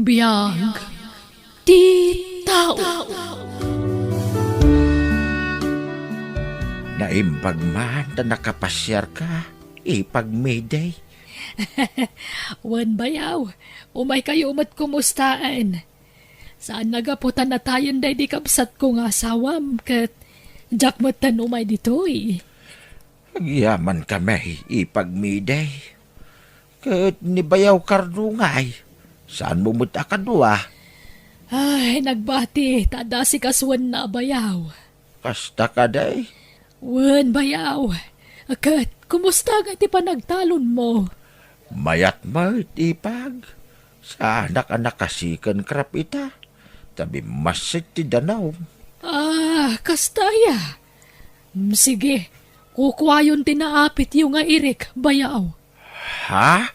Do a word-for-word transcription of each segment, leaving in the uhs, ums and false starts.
Biag ti tao. Naimbag man ta nakapasiarka, Ipag Midi. Wen, bayaw, umaykayo met kumustaen. Saan a gapu ta natayen daydi kabsatko nga asawam, ket diak metten umay ditoy. Agyamankami, Ipag Midi. Ket ni Bayaw Kardo ngay, saanmo met a kadua? Ay, nagbati, ta adda asikasuenna a bayaw. Kasta kadi? Wen, bayaw. Ket, kumusta ngay ti panagtalonmo? Mayat met, Ipag. Saanak a nakasiken krap ita, ta bimmassit ti danum. Ah, kasta aya? Mm, sige, kukuayon ti naapityo nga irik, bayaw. Ha?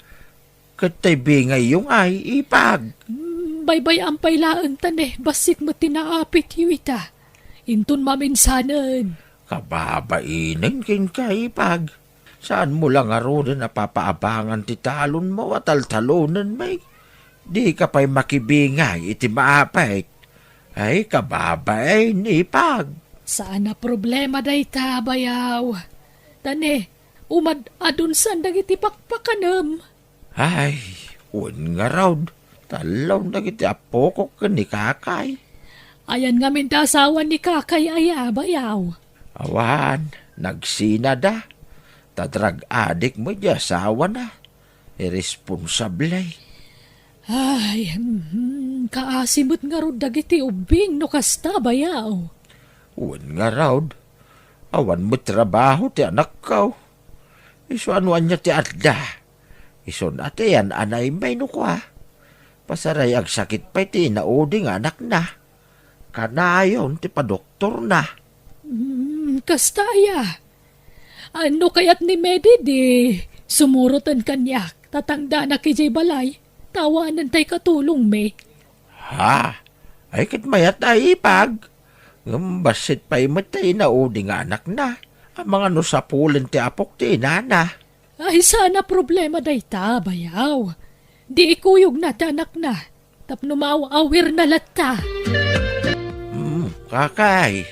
Ket tay bingayyo ngay, Ipag? Mm, baybay-am pay laeng ta ne, bassit met ti naapityo ita. Inton maminsanen. Kababainen kenka, Ipag. Saanmo la ngaruden a papaabangan ti talonmo a taltalonenmi? Dika pay makibingay iti maapit. Ay, kababain, Ipag. Saan a problema dayta, bayaw. Ta ne, umad-adunsan dagiti pakpakanem. Ay, wen ngarud, tallo dagiti apokok ken ni kakay. Ayan ngamin ti asawa ni kakay aya, bayaw? Awan, nagsinada. Ta drug addict met ti asawana. Irresponsable. Ay, mhm, kaasi met ngarud dagiti ubbing no kasta, bayaw. Wen ngarud, awan met trabaho ti anakko. Isu a no ania ti adda. Isun a ti ayan-anaymi no kua. Pasaray agsakit pay ti inaudi nga anakna. Kanayon ti padoktorna. Mm, kasta aya? A, no kayat ni Medi, di sumuroten kaniak. Tatangdanak idiay balay. Ta awanen tay katulongmi. Ha? Ay, ket mayat a, Ipag. Ngem bassit pay met ti inaudi nga anakna. Amangan no sapulen ti apok ti inana. Ay, saan a problema dayta, bayaw. Di ikuyogna ti anakna, tapno maaw-awirna latta. Hmm, kakay,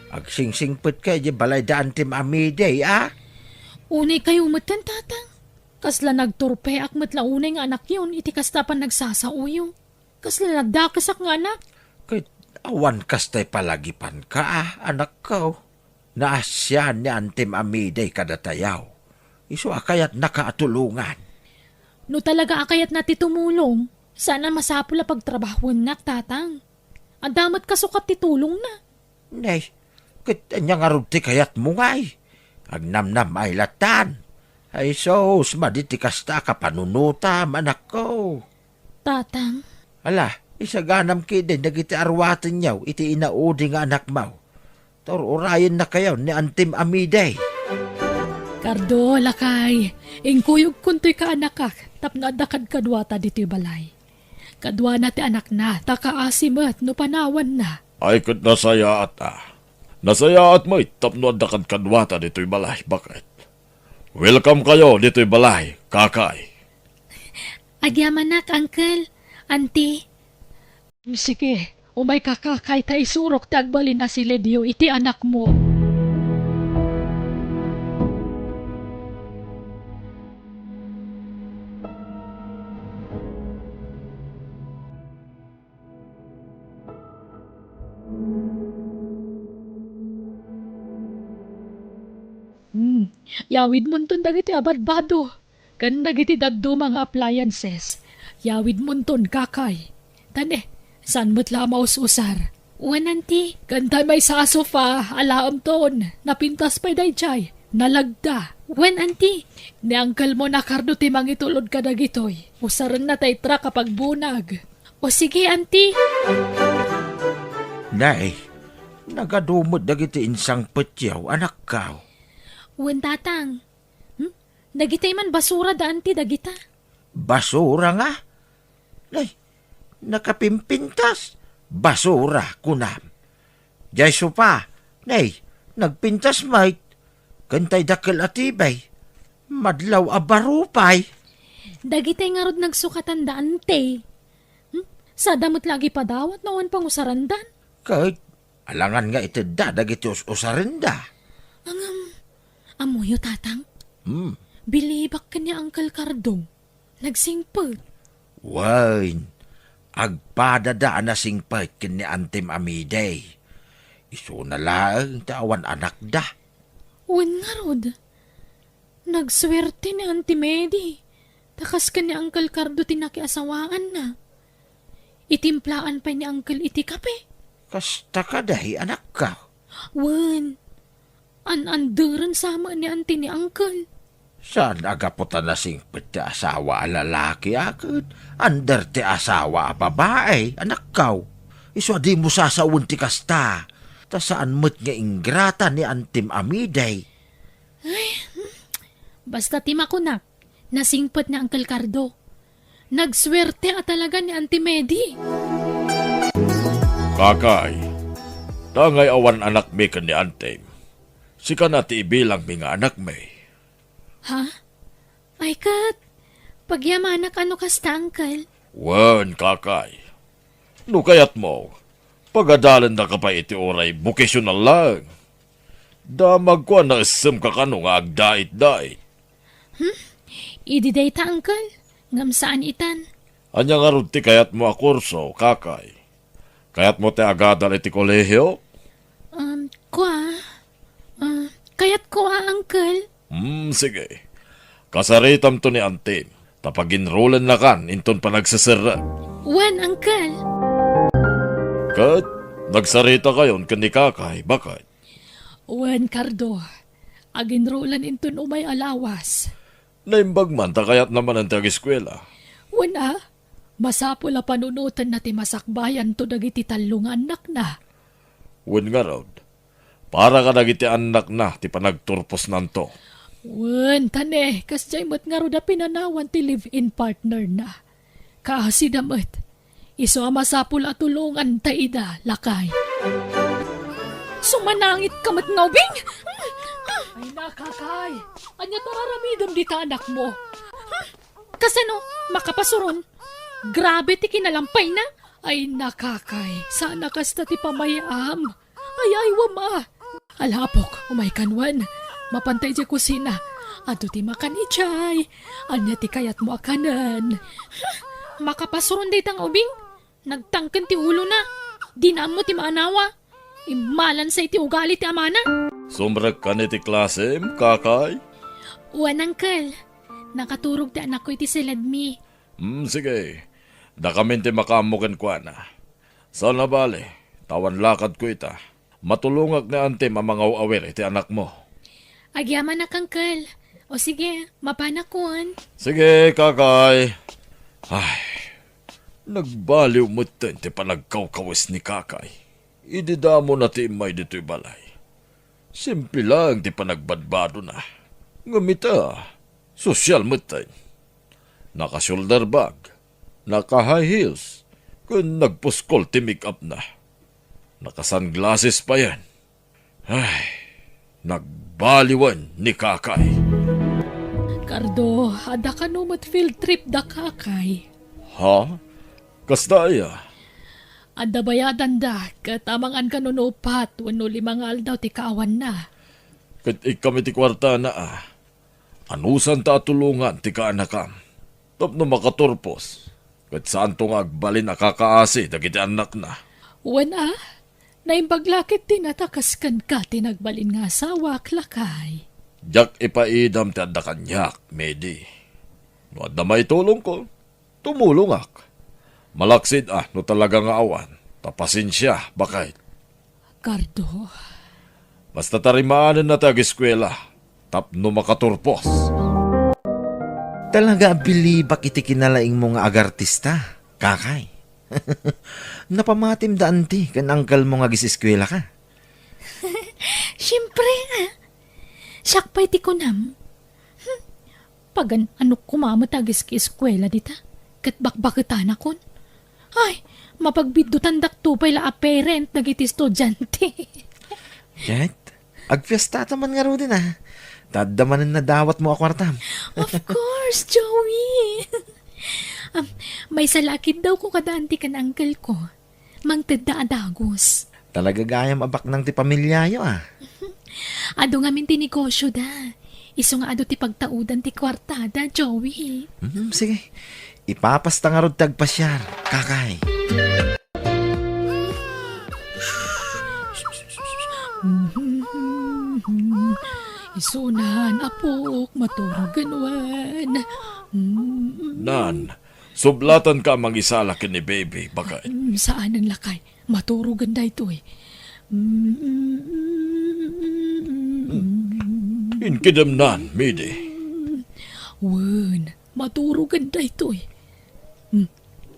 agsingsingpetka idiay balay da Antim Amide, a? Unay kayo metten, Tatang. Kasla nagturpeak met la unay nga anakyon iti kasta a panagsasaoyo. Kasla nagdakesak nga anak. Ket awan kastay palagipanka, a, anakko. Naasian ni Antim Amide kadatayaw. Isu a kayatnaka a tulongan. No talaga a kayatna ti tumulong, saan a masapul a pagtrabahuennak, Tatang. Adda met kasukat ti tulongna. Nay, ket ania ngarud ti kayatmo ngay? Agnamnam-ay lattan. Ay sus, madi ti kasta a kapanunotam, anakko. Tatang. Ala, isaganam ketdi dagiti aruatenyo iti inaudi nga anakmo. Tur-urayennakayo ni Antim Amide. Kardo, lakay, inkuyogkontoy kaanakak tapno adda kadkaduata ditoy balay. Kaduana ti anakna, ta kaasi met no panawanna. Ay, ket nasayaat a. Nasayaat met tapno adda kadkaduata ditoy balay, baket. Welcome kayo ditoy balay, kakay. Agyamanak, uncle, auntie. Sige, umayka, kakay, ta isurok ti agbalin a silidyo iti anakmo. Hmm, yawidmonton dagiti abadbado ken dagiti dadduma nga appliances. Yawidmonton, kakay. Ta ne, saan met la a maus-usar. Wen, anti. Ken tay maysa a sofa, alaemton. Napintas pay daydiay. Nalagda. Wen, anti. Ni angkelmo a Kardo ti mangitulod kadagitoy. Usarenna tay truck a pagbunag. O sige, anti. Nay, nagadu met dagiti insangpetyo, anakko. Wen, tatang. Hmm? Dagitay man basura da, anti, dagita. Basura nga? Nay, nakapimpintas? Basura, kunam. Diay sofa, nay, nagpintas met. Ken tay dakkel a T V, madlaw a baro pay. Dagitay ngarud nagsukatan da, anti. Hmm? Sada met la agipadawat no awan pangusarandan. Ket alangan nga itedda dagiti us-usarenda. Ngem, ammoyo, Tatang? Hmm. Bilibak ken ni Uncle Cardo. Nagsingpet. Wen, agpadada a nasingpet ken ni Antim Amidey. Isuna laeng ta awan anakda. Wen ngarud, nagsuerte ni Auntie Medi, ta kas ken ni Uncle Cardo ti nakiasawaanna. Itimplaan pay ni Uncle iti kape. Kasta kadi, anakko? Wen, an-anderen sa met ni Auntie ni Uncle. Saan a gapu ta nasingpet ti asawa a lalaki a ket under ti asawa a babae, anakko. Isu a dimo sasawen ti kasta, ta saan met nga ingrata ni Antim Amidey. Ay, hmm. Basta ti makunak, nasingpet ni Uncle Cardo. Nagsuerte a talaga ni Auntie Medi. Kakay, tangay awan anakmi ken ni Antim. Sika na ti ibilangmi nga anakmi. Ha? Ay ket, pagyamanak a no kasta, Uncle. Wen, Kakay. No kayatmo, pagadalendaka pay iti uray bokasional laeng. Damagko a naessemka kano nga agdait-dait. Hmm? Idi dayta, Uncle, ngem saan itan. Ania ngarud ti kayatmo a kurso, Kakay? Kayatmo ti agadal iti kolehio? Um, kua, ah, kayatko a, Uncle. Hmm, sige. Kasaritamto ni Antim, ta paginrulennakan inton panagseserrek. Wen, Uncle. Ket nagsaritakayon ken ni Kakay, baket? Wen, Cardo. Aginrulan inton umay a lawas. Naimbag man ta kayatna manen ti ageskuela. Wen a, masapul a panunotenna ti masakbayanto dagiti tallo nga annakna. Wen ngarud, para kadagiti annakna ti panagturposnanto. Wen, ta ne, kasdiay met ngarud a pinanawan ti live-in partnerna. Kaasida met, isu a masapul a tulonganta ida, lakay. Sumanangit ka met nga ubing! Ay, nakakay! Ania ti ar-aramidem dita anakmo? Kasano? Makapasuron? Grabe ti kinalampayna! Ay, nakakay! Saan a kasta ti pamayam! Ay, ay, wama! Alapok, umaykan wen. Mapanta idiay kusina. Adu ti makan idiay. Ania ti kayatmo a kanen? Makapasuron dayta nga ubing? Nagtangken ti ulona. Dina ammo ti maanawa. Immalansa iti ugali ti amana. Sumrekkan iti klasem, Kakay? Wen, Uncle. Nakaturog ti anakko iti siledmi. Hmm, sige. Dakamin ti makaammo kenkuana. Saan a bale, ta awan lakadko ita. Matulongak ni Antim a mangaw-awir iti anakmo. Agyamanak, Uncle. O sige, mapanakon. Sige, Kakay. Ay, nagbaliw metten ti panagkawkawes ni Kakay. Idi damona ti immay ditoy balay. Simple laeng ti panagbadbadona. Ngem ita, sosyal metten. Naka-shoulder bag, naka-high heels, ken nagpuskol ti make-up na. Naka-sunglasses payen. Ay, nagbaliwen ni Kakay. Cardo, adda kano met field trip da Kakay? Ha? Kasta aya? Adda bayadanda, ket amangan kano no upat wenno lima nga aldaw ti kaawanna. Ket ikkam iti kuartana a. Anusanta a tulongan ti kaanakam tapno makaturpos, ket saanto nga agbalin a kakaasi dagiti annakna. Wen a, naimbag la ket ti natakas kenka ti nagbalin nga asawak, lakay. Diak ipaidam ti adda kaniak, Medi. No adda maitulongko, tumulongak. Malaksid a no talaga nga awan, ta pasensia, baket. Cardo. Basta tarimaanenna ti ageskuela tapno makaturpos. Talaga a bilibak iti kinalaingmo nga agartista, Kakay. Napamatim da anti ken angkelmo nga ageseskuelaka. Siempre, ah. Siak pay ti kunam. Hmm. Pagan-anok koma met a agiski-eskuela dita, ket bakbaketanakon. Ay, mapagbiddutan dakto pay la a parent dagiti estudiante. Ket, agfiesta ta man ngaruden a. Ta adda manen nadawatmo a kuartam. Of course, Joey. Am, maysa la a kiddawko kada anti ken uncle ko. Mangtedda a dagus. Talaga gayam a baknang ti pamiliayo, a. Adu ngamin ti negosyoda. Isu nga adu ti pagtaudan ti kuartada, Joey. Hmm, sige. Ipapasta ngarud ti agpasiar, kakay. Isunan, apok, maturogen wen. Nan, sublatanka a mangisala ken ni Baby, baket. Mm, saanen lakay. Maturogen daytoy. Mm. Inkidemnan, Midi. Wen, maturogen daytoy. Mm,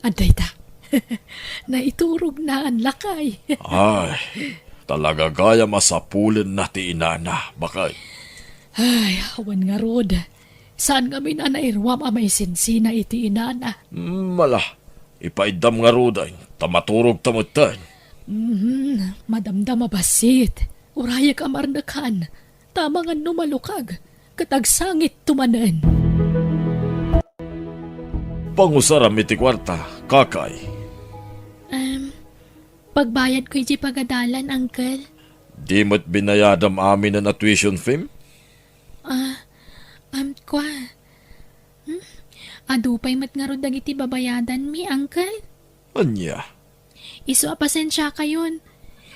adda ita. Naiturognan lakay. Ay, talaga gayam a sapulenna ti inana, baket. Ay, awan ngarud. Saan ngamin a nairuam a maisinsina iti inana? Mm, ala, ipaiddam ngaruden, ta maturogta metten. Mhm, madamdama bassit. Urayek a marnekan. Ta amangan no malukag, ket agsangitto manen. Pangusaram iti kuarta, kakay. Em, pagbayadko idiay pagadalan, uncle. Di met binayadam aminen a tuition fee? Ah, am, kua. Hmm? Adu pay met ngarud dagiti babayadanmi, uncle? Ania? Isu a pasensiakayon.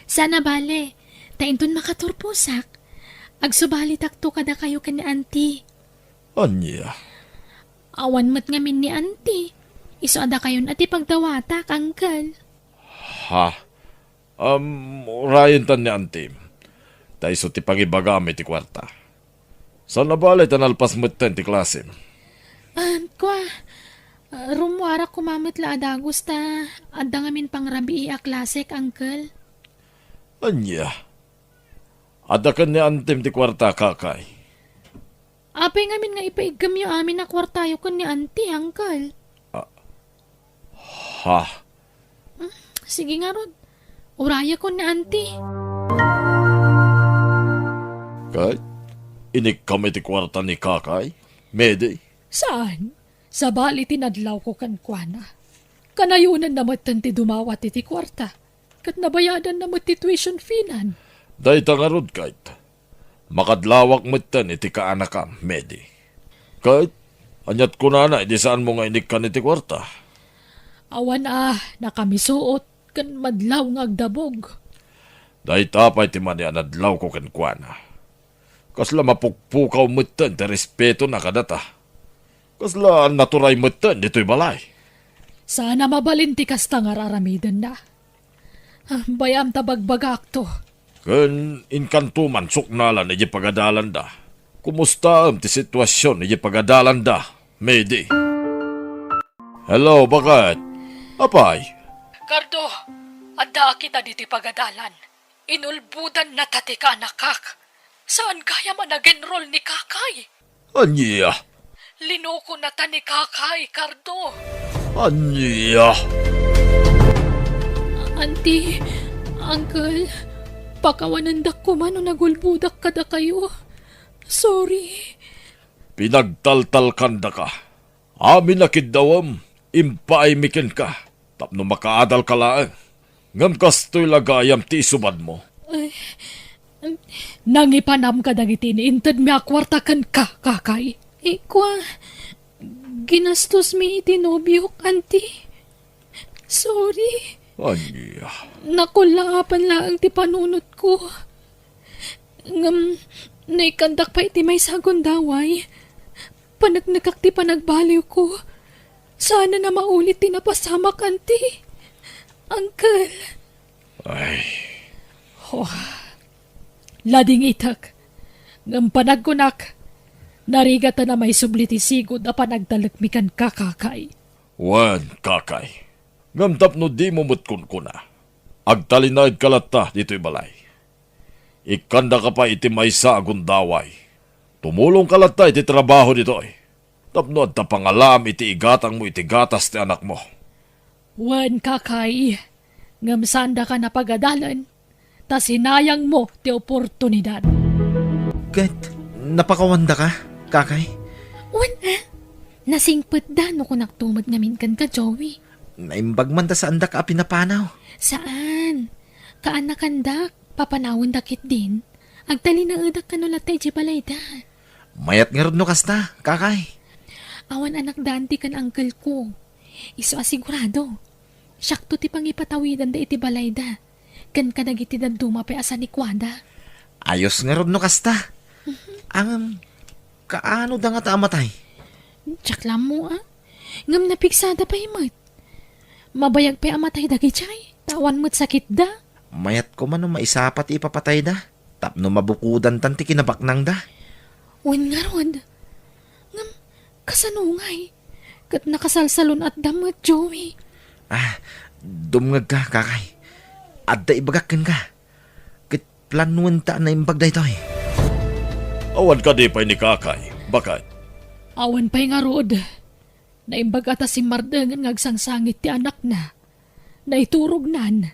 Saan a bale, ta inton makaturposak, agsubalitakto kadakayo ken ni auntie. Ania? Awan met ngamin ni auntie. Isu a dakayon a ti pagdawatak, uncle. Ha? Um, urayen tan ni auntie. Ta isu ti pangibagam iti kuarta. Saan a bale ta nalpas metten ti klasem? Ah, kua, ah, rummuarak koma met la a dagus ta adda ngamin pangrabii a klasek, uncle. Ania? Adda ken ni auntiem ti kuarta, kakay? Apay ngamin nga ipaiggemyo amin a kuartayo ken ni auntie, uncle? Ah, ha? Hmm, sige ngarud. Urayakon ni auntie. Ket, inikkam iti kuarta ni kakay, Medi? Saan? Sabali ti nadlawko kenkuana. Kanayonanna metten ti dumawat iti kuarta, ket nabayadanna met ti tuition fee-nan. Dayta ngarud, ket makadlawak metten iti kaanakam, Medi. Ket, aniat kunana idi saanmo nga inikkan iti kuarta? Awan a, nakamisuot ken madlaw nga agdabog. Dayta pay ti mani a nadlawko kenkuana. Kasla mapukpukaw metten ti respetona kadata. Kasla naturay metten ditoy balay. Saan a mabalin ti kasta nga ar-aramidenna. Ah, bay-am ta bagbagakto. Ken inkanto man suknalan idiay pagadalanda. Kumustaem ti situasion idiay pagadalanda, Medi? Hello, baket? Apay? Cardo, addaak ita ditoy pagadalan. Inulbodannata ti kaanakak. Saan gayam a nag-enroll ni kakay? Ania? Linokona ta ni kakay, Cardo. Ania? Auntie, uncle, pakawanendak koma no nagulbodak kadakayo. Sorry. Pinagtaltalkandaka. Amin a kiddawem, impaaymi kenka, tapno makaadalka laeng. Ngem kastoy la gayam ti isubadmo. Ay, nangipanam kadagiti inintedmi a kuarta kenka, kakay. Ikua, ginastosmi iti nobiok, auntie. Sorry. Ania? Nakullaapan laeng ti panunotko. Ngem, no ikkandak pay iti maysa a gundaway, paneknekak ti panagbaliwko. Saanen a maulit ti napasamak, auntie. Uncle. Ay. Oh. Ladingitek. Ngem panagkunak, narigat a maisubli ti sigud a panagtalekmi kenka, kakay. Wen, kakay. Ngem tapno dimo met kunkuna, agtalinaedka latta ditoy balay. Ikkandaka pay iti maysa a gundaway. Tumulongka latta iti trabaho ditoy, tapno adda pangalaam iti igatangmo iti gatas ti anakmo. Wen, kakay, ngem saandaka a pagadalen, ta sinayangmo ti oportunidad. Ket napakawandaka, kakay? Wen, eh? Nasingpetda no kunakto met ngamin kenka, Joey. Naimbag man ta saandak a pinapanaw. Saan? Kaanakandak, papanawenda ketdin. Agtalinaedak kano latta idiay balayda. Mayat ngarud no kasta, kakay. Awan anakdaan ti ken uncle ko. Isu a sigurado. Siakto ti pangipatawidanda iti balayda. Ken kadagiti dadduma pay a sanikuada. Ayos ngarud no kasta. Ngem, kaano da ngata a matay? Diak la ammo, a. Ngem napigsada pay met. Mabayag pay a matay dagidiay, ta awan met sakitda. Mayat koma no maisapa ti ipapatayda, tapno mabukodantan ti kinabaknangda. Wen ngarud. Ngem, kasano ngay? Ket nakasalsalun-atda met, Joey. Ah, dumngegka, kakay. Adda ibagak kenka. Ket planuenta a naimbag daytoy. Awan kadi pay ni kakay, baket? Awan pay ngarud. Naimbag a ta simmardengen nga agsangsangit ti anakna. Naiturognan.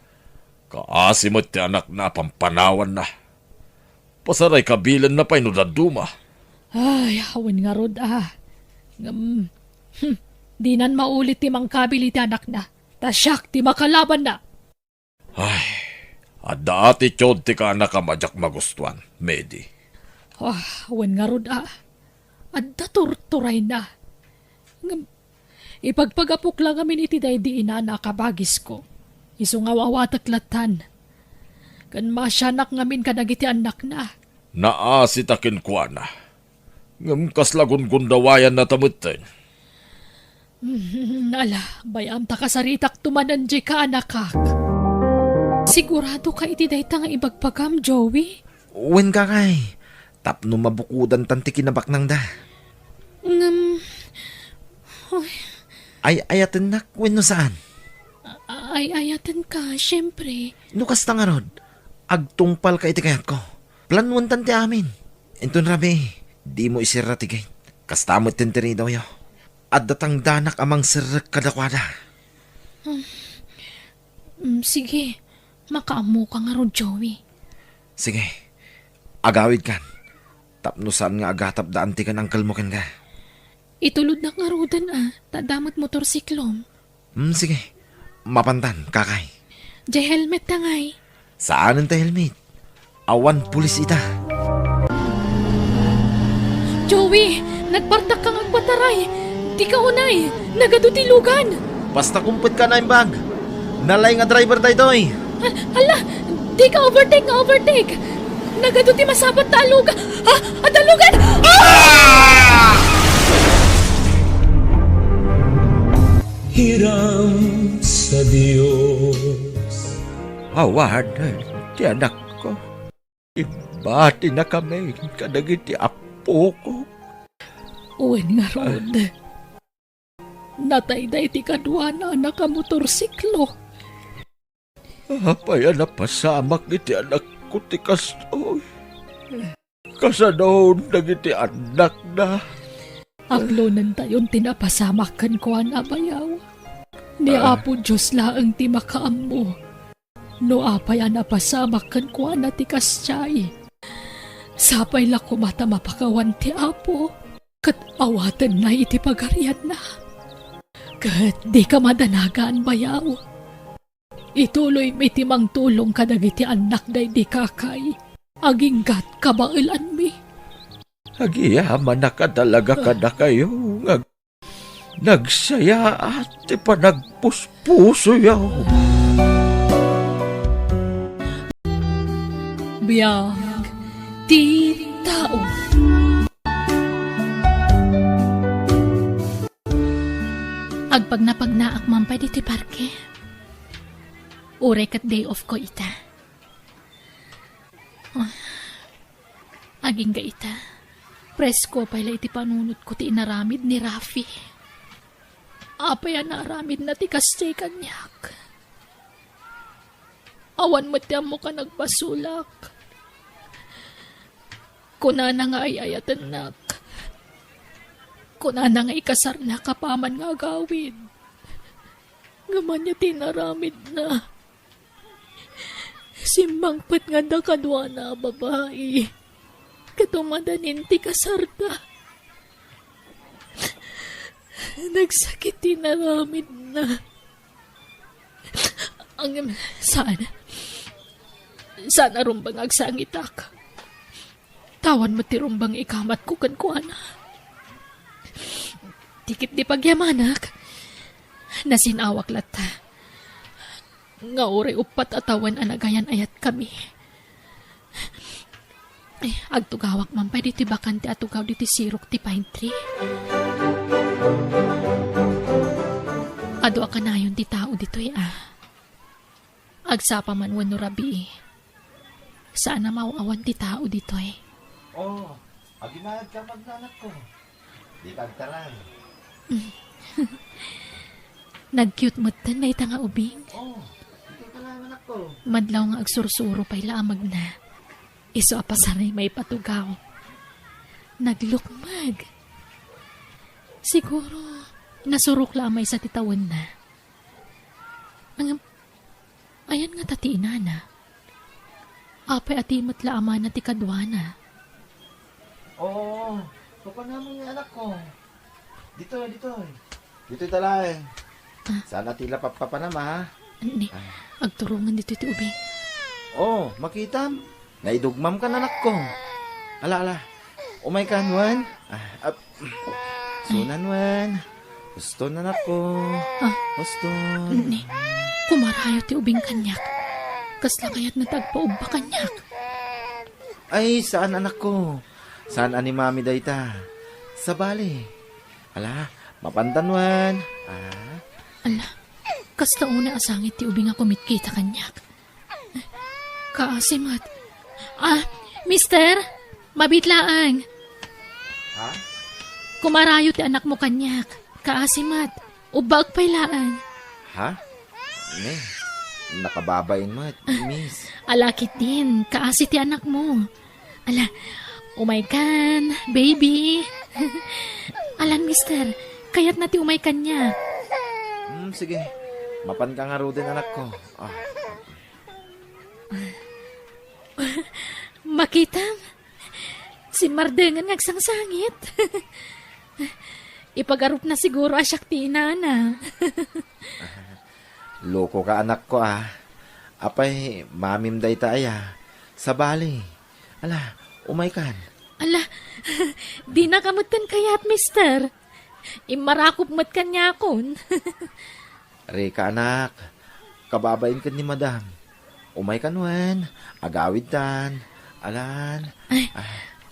Kaasi met ti anakna a pampanawanna. Pasaray kabilenna pay no dadduma. Ay, awan ngarud, a. Ngem, hmm, dinan maulit ti mangkabil iti anakna. Ta siak ti makalabanna. Ay, adda attitude ti kaanakam a diak magustuan, Medi. Ah, wen ngarud, a. Adda turturayna. Ngem, ipagpagapok la ngamin iti daydi inana a kabagisko. Isu nga aw-awatek lattan. Ken masianak ngamin kadagiti annakna. Naasi ta kenkuana. Ngem kasla gungundawayanna ta metten. Mm, ala, bay-am ta kasaritakto manen diay kaanakak. Sigurado ka iti dayta nga ibagbagam, Joey? Wen, kakay, tapno mabukodantan ti kinabaknangda. Ngem, ay. Ay-ayatennak wenno saan? A-, ay-ayatenka, siempre. No kasta ngarud, agtungpalka iti kayatko. Planuentan ti amin. Inton rabii, dimo iserra ti gate. Kasta met ti ridawyo. Adda tangdanak a mangserrek kadakuada. Hmm. Mm, sige. Makaammoka ngarud, Joey. Sige. Agawidkan. Tapno saan nga agatapdaan ti kan-angkelmo kenka. Itulodnak ngaruden, a, ta adda met motorsiklom. Hmm, sige. Mapantan, kakay. Diay helmet ta ngay. Saanen ta helmet? Awan pulis ita. Joey, nagpartakka nga agpataray. Dika unay, nagadu ti lugan. Basta kumpet ka naimbag. Nalaing a driver daytoy. A-, ala, dika overtake nga overtake. Nagadu ti masabat ta aluga. Ha? Adda lugan! Ah! Hiram sa Dios. Awanen ti anakko. Ibatinakami kadagiti appoko. Wen ngarud. Natayda iti kaduana a nakamotorsiklo. Apay a napasamak iti anakko ti kastoy? Kasanon dagiti annakna? Aglonentayon ti napasamak kenkuana, bayaw. Ni Ah. Apo Dios laeng ti makaammo. No apay a napasamak kenkuana ti kasdiay, sapay la koma ta mapakawan ti Apo, ket awatenna iti pagarianna. Ket dika madanagan, bayaw. Ituloymi ti mangtulong kadagiti annak daydi kakay, aginggat kabaelanmi. Agyamanak a talaga kadakayo nga nagsayaat ti panagpuspusoyo. Biag ti tao. Agpagnapagnaak man pay ditoy parke. Uray ket day off ko ita. Ah, agingga ita, presko pay la iti panunotko ti inaramid ni Rafi. Apay a naaramidna ti kasdiay kaniak? Awan met ti ammok a nagbasolak. Kunana nga ay-ayatennak. Kunana nga ikasarnak apaman nga agawid. Ngem ania ti inaramidna? Simmangpet nga adda kaduana a babai ket umadanin ti kasarda. Nagsakit ti inaramidna. Ngem saan, saan a rumbeng agsangitak. Awan met ti rumbeng ikamatko kenkuana. Ti ketdi pagyamanak, nasin-awak latta nga uray uppat a tawen a nagayan-ayatkami. Eh, agtugawak man pay ditoy bakante a tugaw ditoy sirok ti pine tree. Adu a kanayon ti tao ditoy, a. Agsapa man wenno rabii, saan a maaw-awan ti tao ditoy. Oh, aginayad ka, magnanakko. Dika agtaray. Nag-cute metten dayta nga ubing. Oh, dika agtaray, anakko. Madlaw nga agsursuro pay la a magna. Isu a pasaray maipatugaw. Naglukmeg. Siguro, nasurok la a maysa ti tawenna. Ngem, ayan ngata ti inana? Apay a ti met la a mana ti kaduana? Oo, papanamon nga anakko. Ditoy, ditoy. Ditoy talaeng. Ah. Saan a ti la pappapanam, ha? Ni, ah, agturongen ditoy ti ubing. Oh, makitam? Naidugmam kan, anakko. Ala, ala. Umaykan, wen. Ah, ap-, sunan, wen. Uston, anakko. Ah. Uston. Ni, kumarayo ti ubing kaniak. Kasla kayatna ti agpaubba kaniak. Ay, saan, anakko. Saan a ni Mami dayta. Sabali. Ala, mapantan, wen. Ah. Ala, kasta unay a sangit ti ubing a kumitkita kaniak. Kaasi met. Ah, mister, mabiit laeng. Ha? Kumarayo ti anakmo kaniak. Kaasi met. Ubbaek pay laeng. Ha? Ne, nakababain met, miss. Ala ketdin, kaasi ti anakmo. Ala, umaykan, baby. Alan, mister, kayatna ti umay kaniak. Hmm, sige. Mapanka ngaruden, anakko. Ah. Makitam? Simmardengen nga agsangsangit. Ipagarupna siguro a siak ti inana. Lokoka, anakko, a. Apay, mamim dayta aya. Sabali. Ala, umaykan. Ala, dinaka metten kayat, mister. Immarakop met kaniakon. Rika, anak, kababain ken ni Madam. Umaykan wen, agawidtan. Alan. Ay,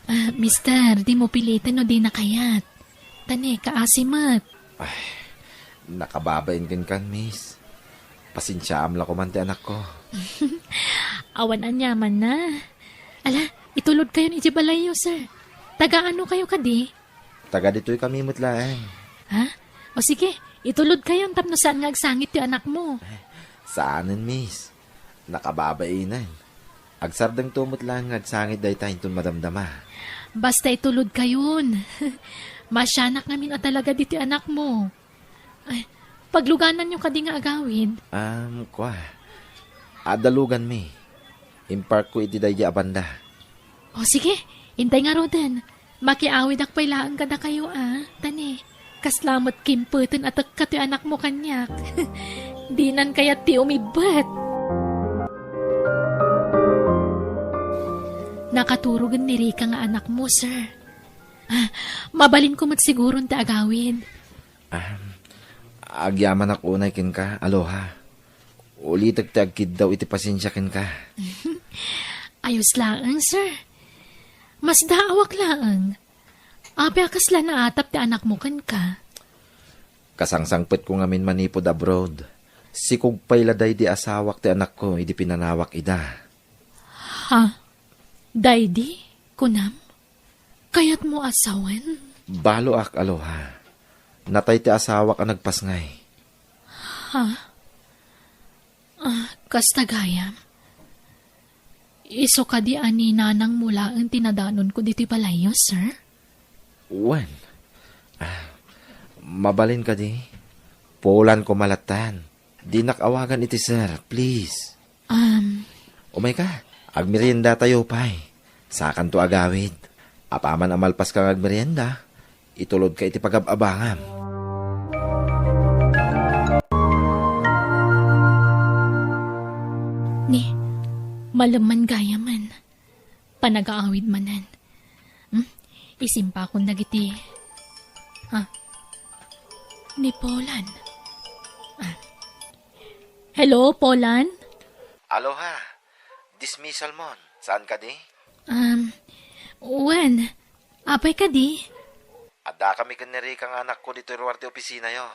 ah, mister, dimo piliten no dina kayat. Ta ne, kaasi met. Ay, nakababain kenkan, miss. Pasensiaam la koman ti anakko. Awan aniamanna. Ala, itulodkayon idiay balayyo, sir. Taga ano kayo kadi? Taga ditoy kami met laeng. Ha? O sige, itulodkayon tapno saan nga agsangit ti anakmo. Saanen, miss. Nakababainen. Agsardengto met laeng nga agsangit dayta inton madamdama. Basta itulodkayon. Maasianak ngamin a talaga ditoy anakmo. Ay, paglugananyo kadi nga agawid? Um, kua. Adda luganmi. Imparkko iti daydi a banda. O sige, intay ngaruden. Makiawidak pay laeng kadakayo, a. Ta ne, kasla met kimpeten a tekka ti anakmo kaniak. Dinan kayat ti umibbet. Nakaturogen ni Rika nga anakmo, sir. Ah, mabalinko met siguron ti agawid. Ah, agyamanak unay kenka, Aloha. Ulitek ti agkiddaw iti pasensia kenka. Ayos laeng, sir. Masdaawak laeng. Apay a kasla naatap ti anakmo kenka? Kasangsangpetko ngamin manipud abroad. Sikog pay la daydi asawak ti anakko idi pinanawak ida. Ha? Daydi? Kunam? Kayatmo a sawen? Baloak, Aloha. Natay ti asawak a nagpasngay. Ha? Ah, kasta gayam. Isu kadi a ni nanangmo laeng ti nadanonko ditoy balayyo, sir? Wen. Ah, mabalin kadi? Pulan ko malattan. Dinak awagan iti sir, please. Um. Umayka, agmeriendatayo pay. Sakanto agawid. Apaman a malpaska nga agmerienda, itulodka iti pagab-abangam. Ni, malem man gayamen. Panagaawid manen. Hmm? Isimpakon dagiti. Ah. Ni Polan. Ah. Hello, Polan? Aloha. Dismissal mon. Saan kadi? Um, wen. Apay kadi? Adda kami ken ni Rica nga anakko ditoy ruar ti opisinayo.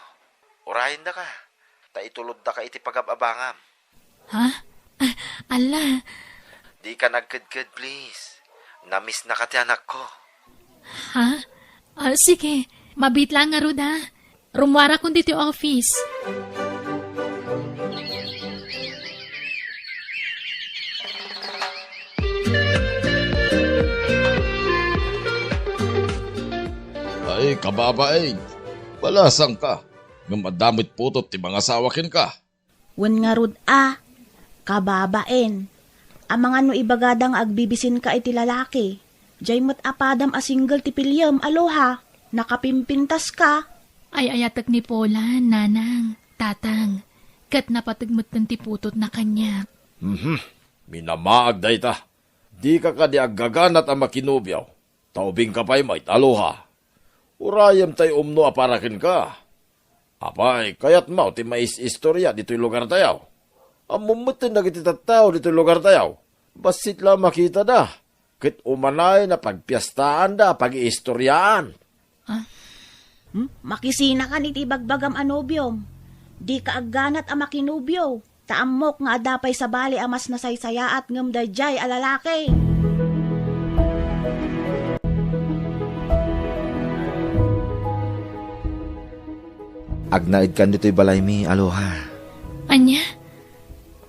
Urayendaka, ta ituloddaka iti pagab-abangam. Ha? Ah, ala. Dika nagkedked, please. Namisnaka ti anakko. Ha? Ah, sige. Mabiit lang ngarud, ha? Rummuarakon ditoy office. Ay, kababain. Balasangka. Ngem adda met putot ti mangasawa kenka. Wen ngarud a, kababain. Amangan no ibagada nga agbibisinka iti lalaki. Diay met a padam a single ti piliem, Aloha. Nakapimpintaska. Ay-ayatek ni Polan, nanang, tatang. Ket napateg metten ti putotna kaniak. Mhm. Minamaag dayta. Dika kadi aggaganat a makinubio. Ta ubingka pay met, Aloha. Urayem tay umno a para kenka. Apay, kayatmo ti mais-istoria ditoy lugartayo? Ammom metten dagiti tattao ditoy lugartayo. Bassit la a makitada, ket umanay napagpiestaanda a pagiistoriaan. Ah? Hmm? Makisinakan iti ibagbagam a nobiom. Dika agganat a makinubio. Ta ammok nga adda pay sabali a mas nasaysayaat ngem daydiay a lalaki. Agnaedkan ditoy balaymi, Aloha. Ania?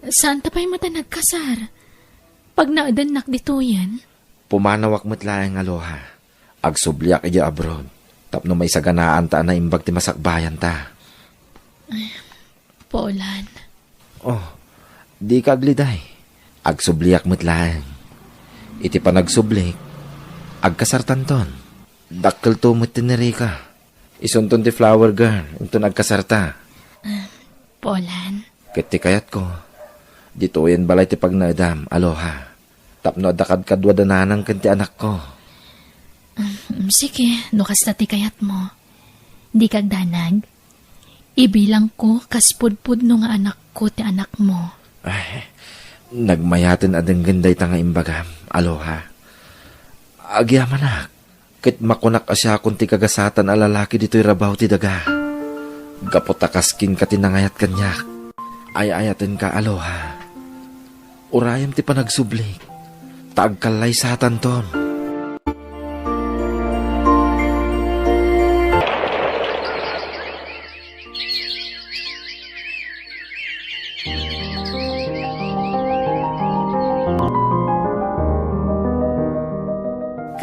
Saanta pay met a nagkasar? Pagnaedennak ditoyen? Pumanawak met laeng, Aloha. Agsubliak idiay abroad tapno maisaganaanta a naimbag ti masakbayanta. Ay, Polan. Oh, dika agliday. Agsubliak met laeng. Iti panagsublik, agkasartanton. Dakkelto met ti ni Rica. Isunton ti flower girl inton agkasarta. Ah, Polan. Ket ti kayatko, ditoyen balay ti pagnaedam, Aloha. Tapno adda kadkaduada nanang ken ti anakko. Mm, sige, no kasta ti kayatmo. Dika agdanag. Ibilangko kas pudpudno nga anakko ti anakmo. Ay, nagmayaten a denggen dayta nga imbagam, Aloha. Agyamanak. Ket makunak a siakon ti kagasatan a lalaki ditoy rabaw ti daga. Gapu ta kas kenka ti nangayat kaniak, ay-ayatenka, Aloha. Urayem ti panagsublik, ta agkallaysatanton.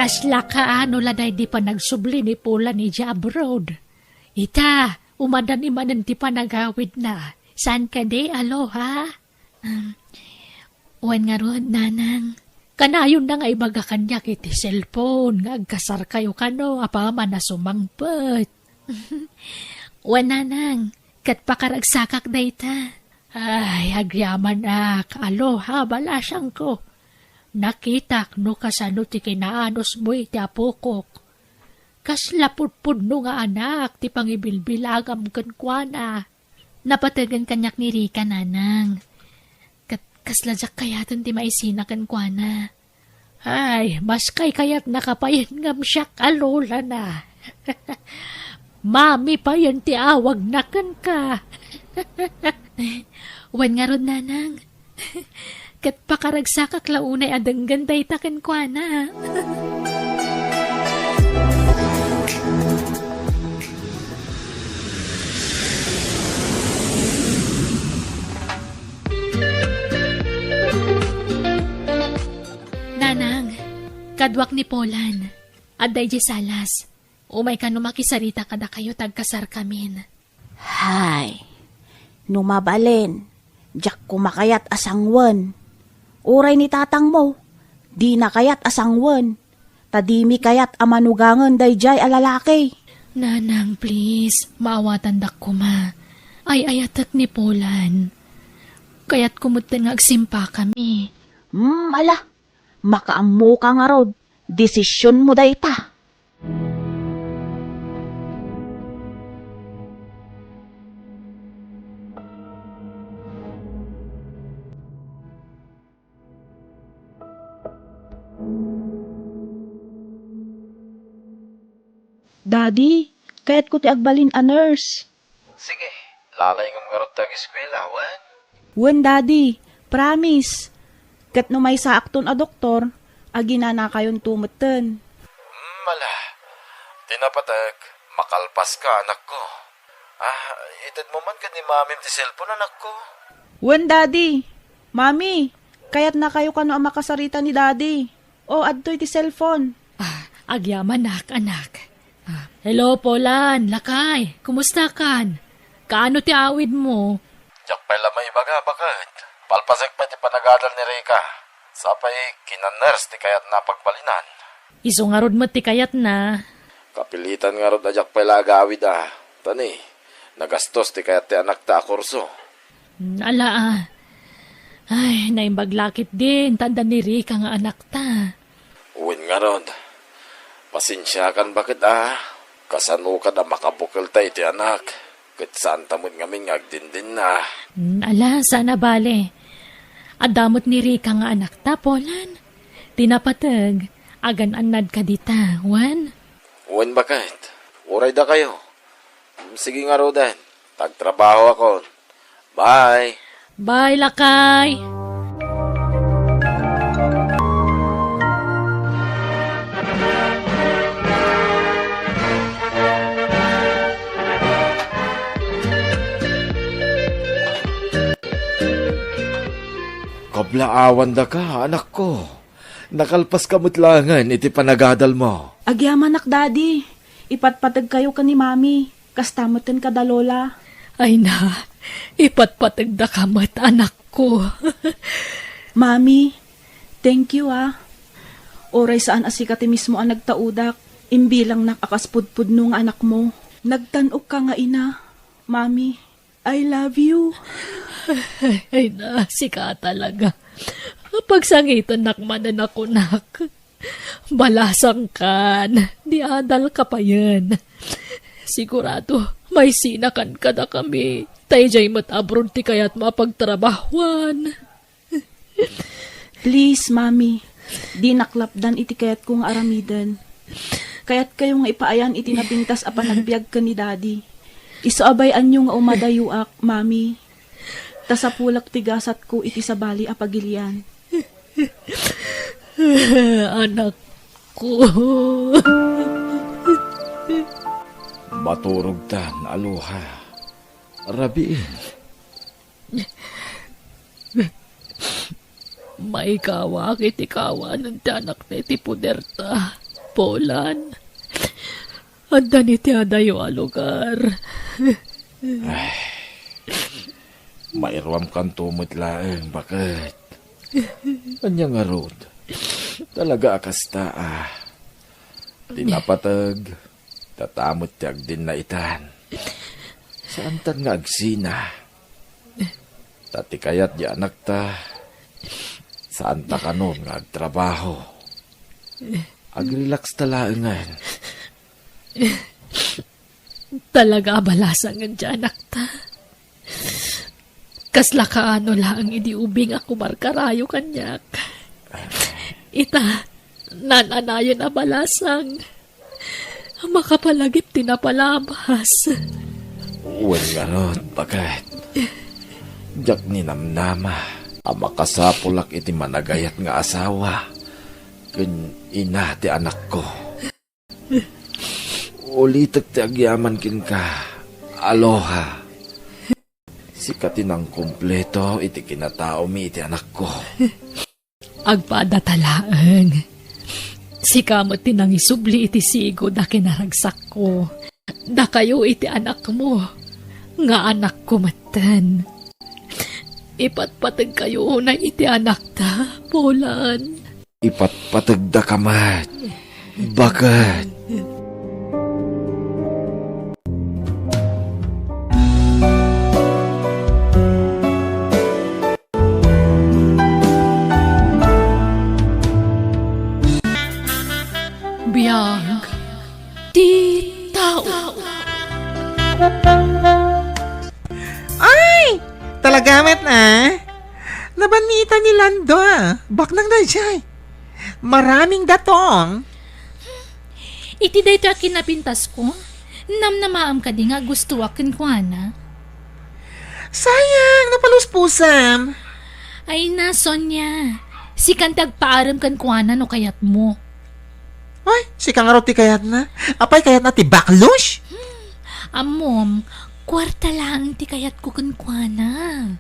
Kasla kaano la daydi panagsubli ni Polan idiay abroad? Ita, umadani manen ti panagawidna. Saan kadi, Aloha? Um, wen ngarud, Nanang. Kanayonna nga ibaga kaniak iti cellphone nga agkasarkayo kano apaman a sumangpet. Wen, Nanang, ket pakaragsakak dayta. Ay, agyamanak, Aloha, balasangko. Nakitak no kasano ti kinaanusmo iti apokok. Kasla pudpudno nga anak ti pangibilbilangam kenkuana. Napategen kaniak ni Rica, Nanang. Ket kasla diak kayaten ti maisina kenkuana. Ay, mas kaykayatnaka payen ngem siak a lolana. Mami payen ti awagna kenka. Wen ngarud, Nanang. Ket pakaragsakak la unay a denggen dayta kenkuana. Nanang, kaduak ni Polan. Adda idiay salas. Umay kano makisarita kadakayo ta agkasarkamin. Hay, no mabalin, diak koma kayat a sanguen. Uray ni tatangmo, dina kayat a sanguen, ta dimi kayat a manugangen daydiay a lalaki. Nanang, please, maawatandak koma. Ay-ayatek ni Polan. Kayatko metten nga agsimpakami. Hmm, ala, makaammoka ngarud. Desisionmo dayta. Daddy, kayatko ti agbalin a nurse. Sige, lalayngem ngarud ti ageskuela, wen? Wen, Daddy. Promise. Ket no maysaakton a doktor, aginanakayonto metten. Hmm, ala. Ti napateg, makalpaska, anakko. Ah, itedmo man ken ni Mamim ti cellphone, anakko. Wen, Daddy. Mami, kayatnakayo kano a makasarita ni Daddy. O, adtoy ti cellphone. Ah, agyamanak, anak. Ah, hello, Polan, lakay. Kumustakan? Kaano ti awidmo? Diak pay la maibaga, baket. Palpasek pay ti panagadal ni Rica. Sapay, kina-nurse ti kayatna a pagbalinan. Isu ngarud met ti kayatna. Kapilitan ngarud a diak pay la agawid a. Tani, nagastos ti kayat ti anakta a kurso. Mm, ala, ah. Ay, naimbag la ketdin, ta adda ni Rica nga anakta. Wen ngarud, pasensiakan baket a. Kasano kad a makabukelta iti anak, ket saanta met ngamin nga agdindinna. Mm, ala, saan a bale. Adda met ni Rica nga anakta, Polan. Ti napateg, agan-annadka dita, wen? Wen baket, uray dakayo. Sige ngaruden, ta agtrabahoakon. Bye. Bye, lakay. Kablaawandaka, anakko. Nakalpaska met laengen iti panagadalmo. Agyamanak, Daddy. Ipatpategkayo ken ni Mami. Kasta metten kada Lola. Ay na, ipatpategdaka met, anakko. Mami, thank you, ah. Uray saan a sika ti mismo a nagtaudak, imbilangnak a kas pudpudno nga anakmo. Nagtan-okka nga ina, Mami. I love you. Ay na, sika talaga. Pagsangitennak manen a kunak. Balasangkan, di adalka payen. Sigurado, maisinakan kadakami. Ta idiay met abroad ti kayatmo a pagtrabahuan. Please, Mami, dinak lapdan iti kayatko nga aramiden. Kayatkayo nga ipaayan iti napintas a panagbiag ken ni Daddy. Isu a bay-anyo nga umadayuak, Mami. Ta sapulak ti gasatko iti sabali a pagilian. Anakko. Maturogtan, Aloha. Rabiin. Maikawak iti kawanen ti anakta iti poderta. Polan, adda ni ti adayo a lugar. Ay, mairuamkanto met laeng, baket. Ania ngarud? Talaga a kasta, a. Ti napateg, data met ti agdinna itan. Saantan nga agsina. Ta ti kayat di anakta, saanta kanon nga agtrabaho. Agrilaksta laengen. Talaga a balasangen ti anakta. Kasla kaano laeng idi ubing a kumarkarayo kaniak. Ita, naan-anayon a balasang. Makapalagip ti napalabas. Wen ngarud, baket. Diak ninamnama a makasapulak iti managayat nga asawa ken ina ti anakko. Ulitek ti agyaman kenka, Aloha. Sika ti nangkumpleto iti kinataomi iti anakko. Agpadata laeng. Sika met ti nangisubli iti sigud a kinaragsakko. Dakayo iti anakmo, nga anakko metten. Ipatpategkayo unay iti anakta, Polan. Ipatpategdaka met, baket. Amet na? Nabanni ita ni Lando. Baknang dayjay. Maraming datong. Iti daytoy a kinapintasko, namnamaam kadi nga agustoak kenkuana? Sayang, napaluspusam. Ay na, Sonia. Sikan ti agpaarem kenkuana no kayatmo. Ay, sika ngarud ti kayatna? Apay, kayatna ti baklos? Ammom, kuarta laeng ti kayatko kenkuana.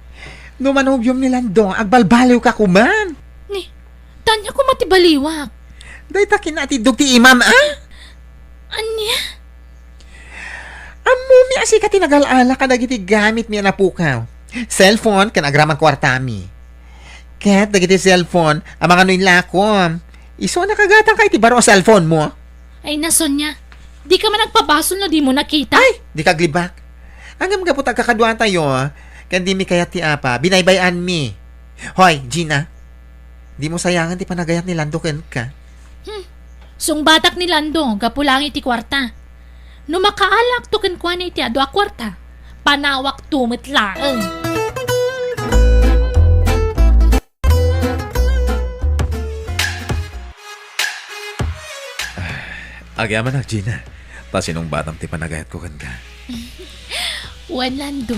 No manobiom ni Lando, agbalbaliwka koman. Ni, tanya koma ti baliwak. Dayta kinatiddog ti imam, a? Ania? Ammomi a sika ti nagal-ala kadagiti gamitmi a napukaw. Cellphone ken agraman kuartami. Ket dagiti cellphone, amangan no inlakom. Isu a nakagatangka iti baro a cellphone mo. Ay na, Sonia. Dika man agpabasol no dimo nakita. Ay, dika aglibak. Ngem gapu ta agkakaduatayo, ken dimi kayat ti apa, binaybay-anmi. Hoy, Gina, dimo sayangan ti panagayat ni Lando kenka. Hmm. Sungbatak ni Lando, gapu laeng iti kuarta. No makaalakto kenkuana iti adu a kuarta, panawakto met laeng. Agyamanak, Gina. Ta sinungbatam ti panagayatko kenka. Wen, Lando.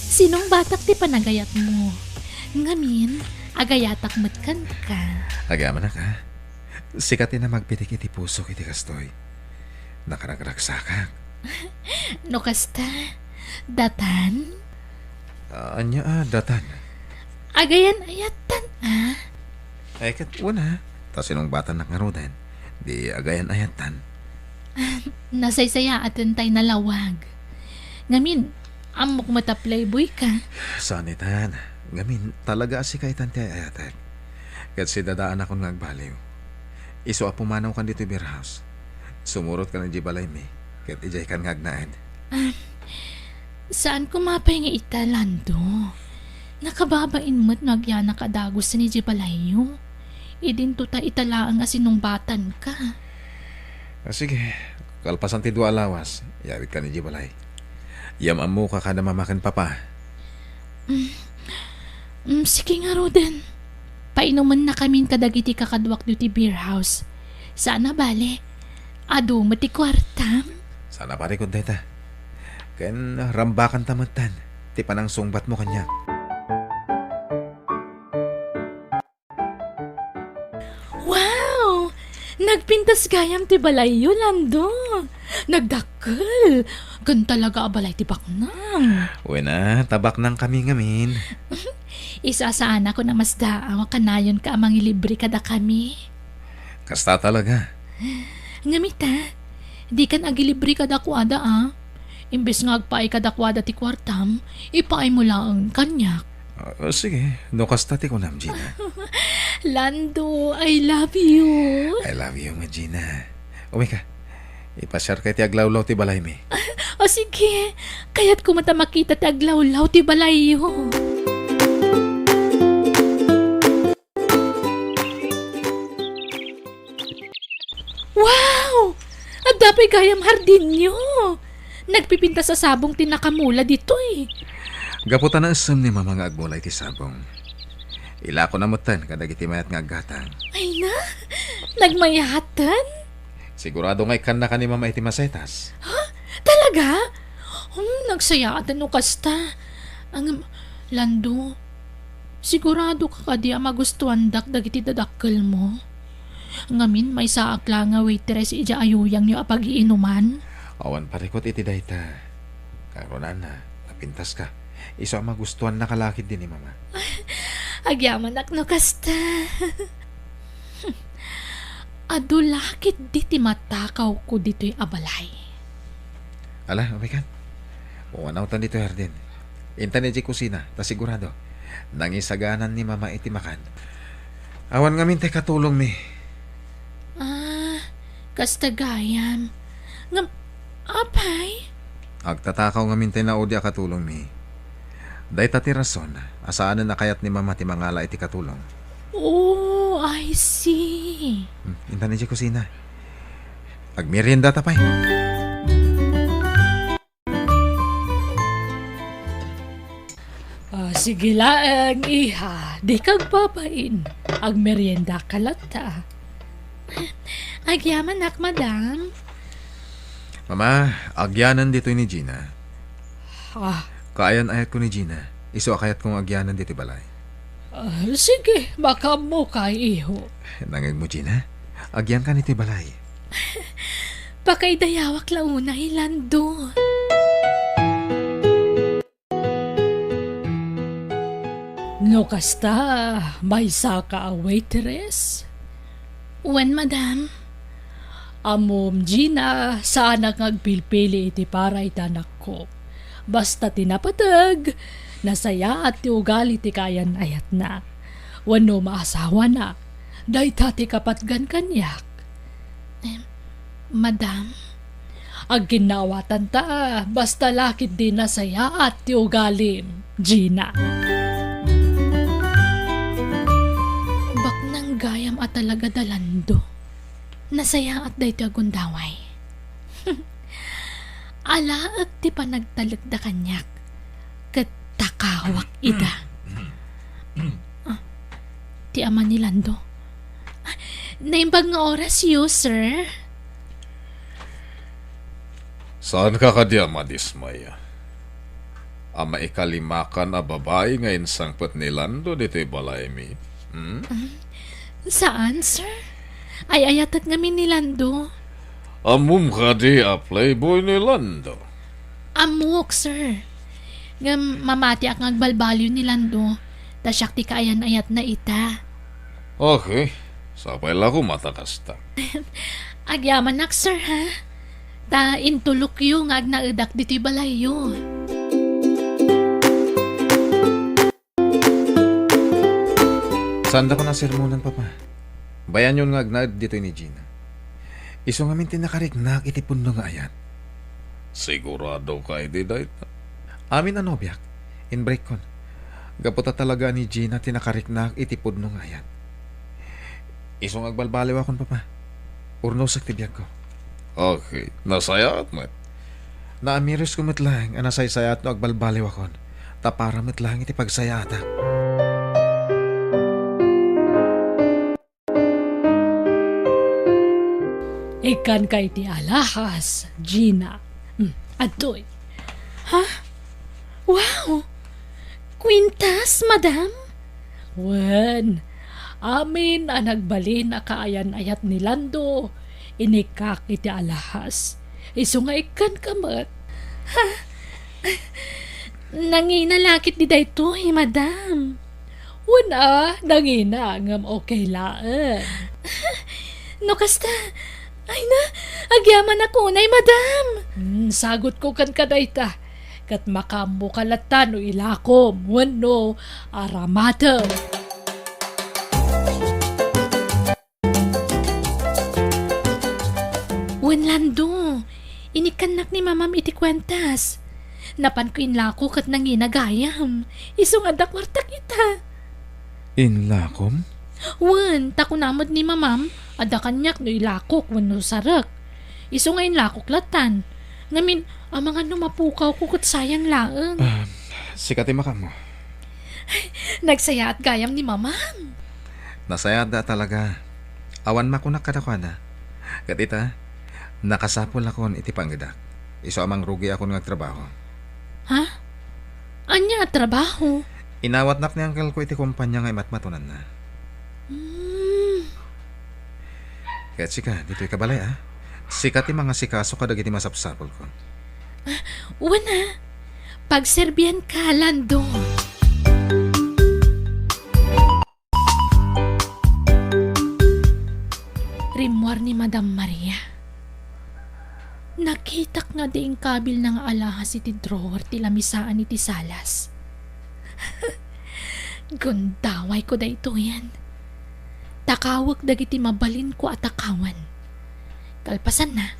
Sinungbatak ti panagayatmo. Ngamin, agayatak met kenka. Agyamanak, a? Sika ti namagpitik iti pusok iti kastoy. Nakaragragsakak. No kasta, datan? Ah, ania a datan? Agayan-ayatan, a? Ay, ket una, ta sinungbatannak ngaruden, di agayan-ayatan. Nasaysayaatentay nalawag. Ngamin, ammok met a playboy ka. Saan itan. Ngamin, talaga a sika itan ti ay-ayatek. Ket sidadaanakon nga agbaliw. Isu a pumanawkan ditoy beer house. Sumurotkan idiay balaymi, ket idiaykan nga agnaed. Ah, saan koma pay nga ita, Lando? Nakababain met no agyanak a dagusen idiay balayyo. Idinto ta ita laeng a sinungbatanka. Ah, sige, kalpasan ti dua a lawas, iyawidkan idiay balay. Yam-ammoka kada mama ken papa. Mm, mm, sige ngaruden. Painumennakamin kadagiti kakaduak ditoy beer house. Saan a bale, adu met ti kuartam? Saan a parikut dayta. Ken rambakanta metten ti panangsungbatmo kaniak. Wow! Nagpintas gayam ti balayyo, Lando. Nagdakkel. Ken talaga a balay ti baknang. Wen a, ta baknangkami ngamin. Isu a saanakon a masdaaw a kanayonka a mangilibre kadakami. Kasta talaga. Ngem ita, dikan agilibre kadakuada, a. Imbes nga agpaay kadakuada ti kuartam, ipaaymo laeng kaniak. Ah, sige, no kasta ti kunam, Gina. Lando, I love you. I love you, Gina. Umika, ipasiarka iti aglawlaw ti balaymi. O sige, kayatko met a makita ti aglawlaw ti balayyo. Wow! Adda pay gayam hardinyo. Nagpipintas a sabong ti nakamula ditoy. Gapu ta naessem ni Mama nga agmula iti sabong, ilakona metten kadagiti mayat nga aggatang. Ay na, nagmayaten? Sigurado nga ikkannaka ni Mama iti masetas. Ha? Talaga? Hmm, nagsayaaten no kasta. Ngem, Lando, siguradoka kadi a magustuandak dagiti dadakkelmo? Ngamin, maysaak la nga waitress idiay ayuyangyo a pagiinuman? Awan parikut iti dayta. Ngarud, napintaska. Isu a magustuannaka la ketdi ni Mama. Agyamanak no kasta. Adu la ketdi ti matakawko ditoy a balay. Ala, umikan. Pumanawtan ditoy hardin. Intan idiay kusina, ta sigurado, nangisaganan ni Mama iti makan. Awan ngamin ti katulongmi. Ah, kasta gayam. Ngem, apay? Agtatakaw ngamin ti naudi a katulongmi. Dayta ti rason a saanen a kayat ni Mama ti mangala iti katulong. Oh, I see. Hmm, intan idiay kusina. Agmeriendata pay. Sige laeng, iha, dika agbabain. Agmeriendaka latta. Agyamanak, madam. Mama, agyanan ditoy ni Gina. Ah. Kaayan-ayatko ni Gina. Isu a kayatko nga agyanan ditoy balay. Ah, sige, makaammoka, iho. Nangegmo, Gina? Agyanka ditoy balay. Pakaidayawak la unay, Lando. No kasta, maysaka a waitress? Wen, madam. Ammom, Gina, saanak nga agpilpili iti para iti anakko. Basta ti napateg, nasayaat ti ugali ti kaayan-ayatna. Wenno maasawana, dayta ti kapatgan kaniak. Em, madam? Agginnaawatan ta, basta la ketdi nasayaat ti ugalim, Gina. Baknang gayam a talaga da, Lando. Nasayaat daytoy a gundaway. Alaek ti panagtalekda kaniak, ket takawak ida. Ah, ti ama ni Lando. Ah, naimbag nga orasyo, sir. Saanka kadi a madismaya a maikalimakan a babai nga insangpet ni Lando ditoy balaymi? Hmm? Mm, saan, sir? Ay-ayatek ngamin ni Lando. Ammom kadi a playboy ni Lando? Ammok, sir. Ngem mamatiak nga agbalbaliw ni Lando, ta siak ti kaayan-ayatna ita. Okay, sapay la koma ta kasta. Agyamanak, sir, ha? Ta intulokyo nga agnaedak ditoy balayyo. Saandakon a sermonan, Papa. Bayanyon nga agnaed ditoy ni Gina. Isu ngamin ti nakariknak iti pudno nga ayat. Siguradoka idi dayta? Amin a nobiak, inbreakkon. Gapu ta talaga ni Gina ti nakariknak iti pudno nga ayat. Isu nga agbalbaliwakon, Papa. Urnosek ti biagko. Okay, nasayaat met. Naamiresko met laeng a nasaysayaat no agbalbaliwakon, ta para met laeng iti pagsayaatak. Ikkanka iti alahas, Gina. Hmm, adtoy. Ha? Wow! Kwintas, madam? Wen, amin a nagbalin a kaayan-ayat ni Lando, inikkak iti alahas. Isu nga ikkanka met. Ha? Nangina la ketdi daytoy, madam? Wen a, nangina, ngem okay laeng. No kasta, ay na, agyamanak unay, madam. Hmm, sagutko kenka dayta. Ket makaammoka latta no ilakom wenno aramatem. Wen, Lando, inikkannak ni Mamam iti kuentas. Napanko inlako ket nangina gayam. Isu nga adda kuartak ita. Inlakom? Wen, ta kuna met ni Mamam, adda kaniak no ilakok wenno sarek. Isu nga inlakok lattan. Ngamin, amangan no mapukawko ket sayang laeng. Ah, sika ti makaammo. Nagsayaat gayam ni Mamam. Nasayaatda talaga. Awan makunak kadakuada. Ket ita, nakasapulakon iti pangedak. Isu a mangrugiakon nga agtrabaho. Ha? Ania a trabaho? Inawatnak ni angkelko iti kompania nga imatmatonanna. Hmm. Ket sika, ditoy ka balay, a? Sika ti mangasikaso kadagiti masapsapulko. Ah, wen a. Pagserbianka, Lando. Rimmuar ni Madam Maria. Nakitak nga di inkabilna nga alahas iti drawer ti lamisaan iti salas. Gundawayko daytoyen. Takawek dagiti mabalinko a takawan. Kalpasanna,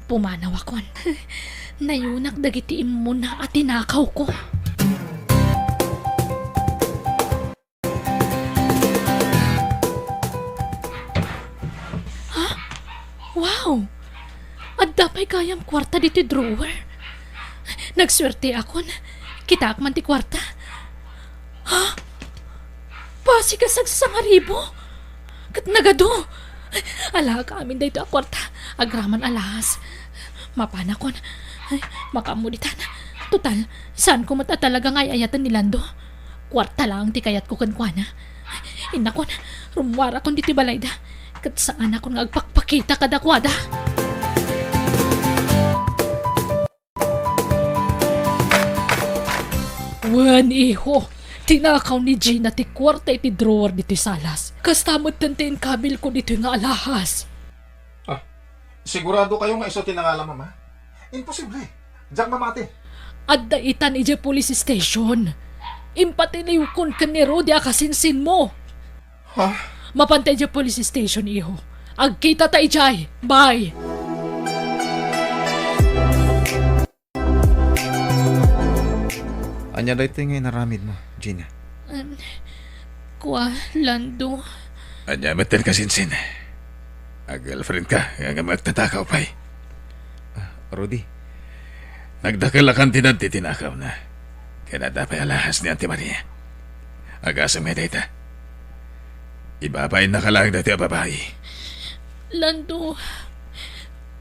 pumanawakon. Nayunak dagiti immuna a tinakawko. Ha? Wow! Adda pay gayam kuarta ditoy drawer. Nagsuerteakon. Kitaak man ti kuarta. Pasigasag sangaribu? Ket nagadu? Ala, amin daytoy a kuarta. Agraman alahas. Mapanakon. Ay, makaammo ditan. Total, saanko met a talaga nga ay-ayaten ni Lando. Kuarta laeng ti kayatko kenkuana. Innakon, rummuarakon ditoy balayda. Ket saanakon nga agpakpakita kadakuada. Wen, iho, tinakaw ni Gina ti kuarta iti drawer ditoy salas. Kasta metten ti inkabilko ditoy nga alahas. Ah, sigurado kayo nga isu ti nangala, Mama? Imposible. Diak mamati. Adda itan idiay police station. Impatiliwkon ken ni Rudy a kasinsinmo. Ha? Mapanta idiay police station, iho. Agkitata idiay. Bye! Ania daytoy nga inaramidmo, Gina? Em, kua, Lando. Ania met ti kasinsin? Ag-girlfriend ka, ngem agtatakaw pay. Ah, Rudy. Nagdakkel a kantidad ti tinakawna. Ken adda pay alahas ni Auntie Maria. Agasem ngay dayta. Ibabainna ka laeng daytoy a babai. Lando,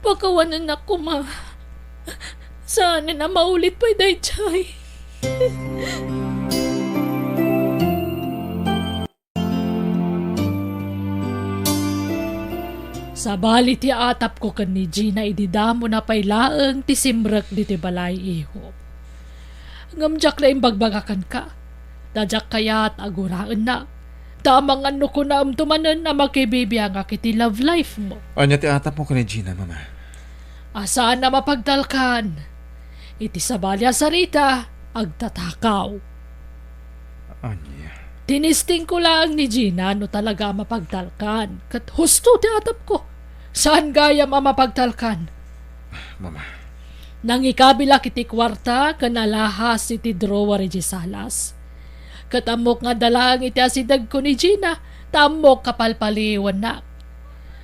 pakawanennak koma. Saanen a maulit pay daydiay. Sabali ti atapko ken ni Gina idi damona pay laeng ti simrek ditoy balay, iho. Ngem diak la imbagbaga kenka. Ta diak kayat a guraennak. Ta amangan no kunaemto manen a makibibiangak iti love life mo. Ania ti atapmo ken ni Gina, Mama? A saan a mapagtalkan. Iti sabali a sarita, agtatakaw. Ania? Tinistingko laeng ni Gina no talaga a mapagtalkan. Ket husto ti atapko. Saan gayam a mapagtalkan. Mama. Nangikabilak iti kuarta ken alahas iti drawer idiay salas. Ket ammok nga adda laeng iti asidegko ni Gina, ta ammok a palpaliiwennak.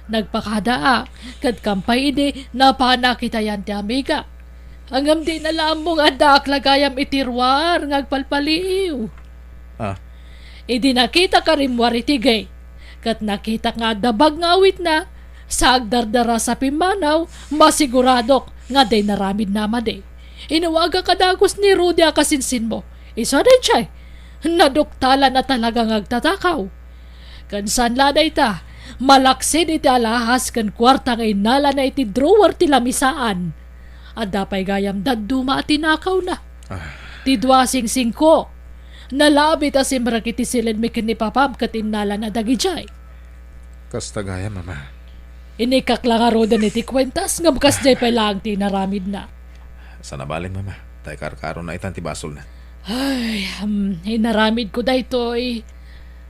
Nagpakadaak, ket kampay idi napanak iti ayan ti amiga. Ngem dina la ammo nga addaak la gayam iti ruar nga agpalpaliiw. Ah. Idi nakitak a rimmuar iti gate, ket nakitak nga adda bag nga awitna, sa agdardarasa pimmanaw, masiguradok nga adda inaramidna a madi. Inawagak a dagus ni Rudy a kasinsinmo. Isu a daydiay, naduktalan a talaga nga agtatakaw. Ken saan la dayta, malaksid iti alahas ken kuarta nga innalana iti drawer ti lamisaan. Adda pay gayam dadduma a tinakawna. Ah. Ti dua a singsingko, nalabit a simrek iti siledmi ken ni papam ket innalana dagidiay. Kasta gayam, Mama. Inikak la ngaruden iti kuentas, ngem kasdiay pay laeng ti inaramidna. Saan a bale, Mama, ta ikarkarona itan ti basolna. Ay, um, inaramidko daytoy.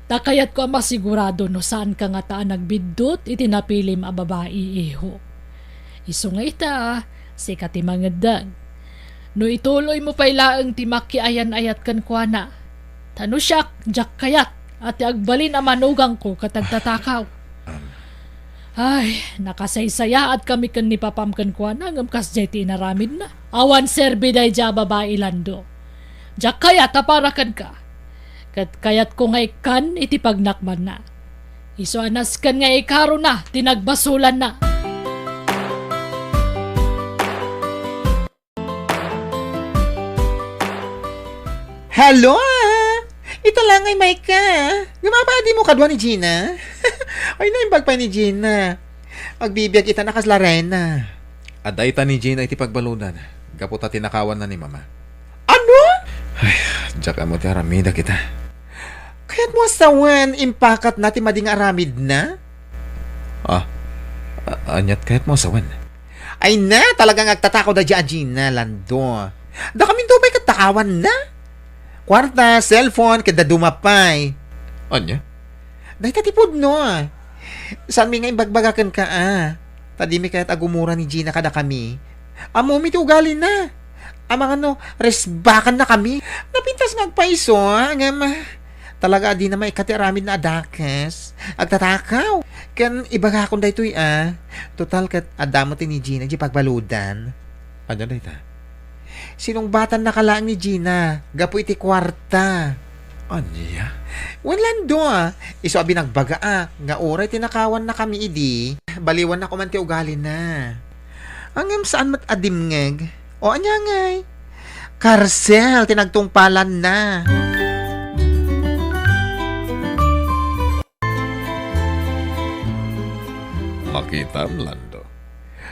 Ta kayatko a masigurado no saanka ngata a nagbiddut iti napilim a babai, iho. Isu nga ita, sika ti mangeddeng. No ituloymo pay laeng ti makiayan-ayat kenkuana, ta no siak, diak kayat a ti agbalin a manugangko ket agtatakaw. Ay, nakasaysayaat kami ken ni papam kenkuana, ngem kasdiay ti inaramidna. Awan serbi daydiay a babai, Lando. Diak kayat a para kenka. Ket kayatko nga ikkan iti pagnakmanna. Isu a nasken nga ikarona ti nagbasolanna. Hello, ah! Ita la ngay mayka. Ngem apay a dimo kadua ni Gina? Ay, naimbag pay ni Gina. Agbibiag ita a kas Lorena. Adda ita ni Gina iti pagbaludan, gapu ta tinakawanna ni Mama. Ano? Ay, diak ammo ti aramida kita. Kayatmo a sawen, impakatna ti madi nga aramidna? Ah, a-, aniat kayatmo a sawen? Ay na, talaga nga agtatakaw daydiay a Gina, Lando. Dakaminto pay ket takawanna. Kuarta, cellphone, ket dadduma pay. Ania? Dayta ti pudno. Saanmi nga imbagbaga kenka, a. Ta dimi kayat a gumura ni Gina kadakami. Ammomi ti ugalina. Amangan no, resbakanna kami. Napintas nga agpayso, a, ngem, talaga a dina maikkat ti aramidna a dakes. Agtatakaw. Ken ibagakon daytoy, a. Total ket adda met ni Gina diay pagbaludan. Ania dayta? Sinungbatannaka laeng ni Gina gapu iti kuarta. Ania? Wen, Lando, a. Isu a binagbaga, a, nga uray tinakawannakami idi, baliwanna koman ti ugalina. Ngem saan met a dimngeg? O, ania ngay? Karsel ti nagtungpalanna. Makitam, Lando.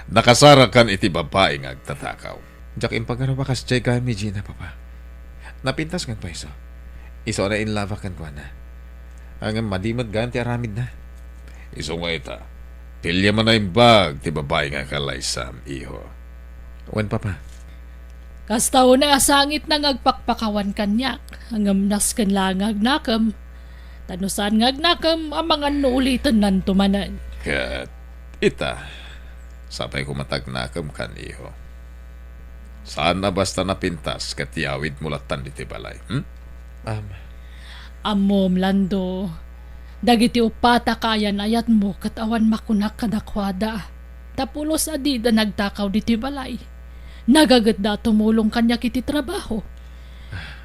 Nakasarakan iti babai nga agtatakaw. Diak impagaruba kas jay gayam ni Gina, Papa. Napintas ngarud pay isu. Isu a nainlabak kenkuana. Ngem madi met gayam ti aramidna. Isu nga ita, piliem a naimbag ti babai nga kalaysam, iho. Wen, Papa. Kasta unay a sangitna nga agpakpakawan kaniak, ngem nasken laeng nga agnakem. Ta no saan nga agnakem, amangan no ulitennanto manen. Ket ita, sapay koma ta agnakem kan, iho. Saan a basta napintas ket yawidmo lattan ditoy balay, hmm? Am. Ammom, Lando, dagiti uppatak a ayan-ayatmo ket awan makunak kadakuada, ta pulos a dida nagtakaw ditoy balay. Nagagetda a tumulong kaniak iti trabaho.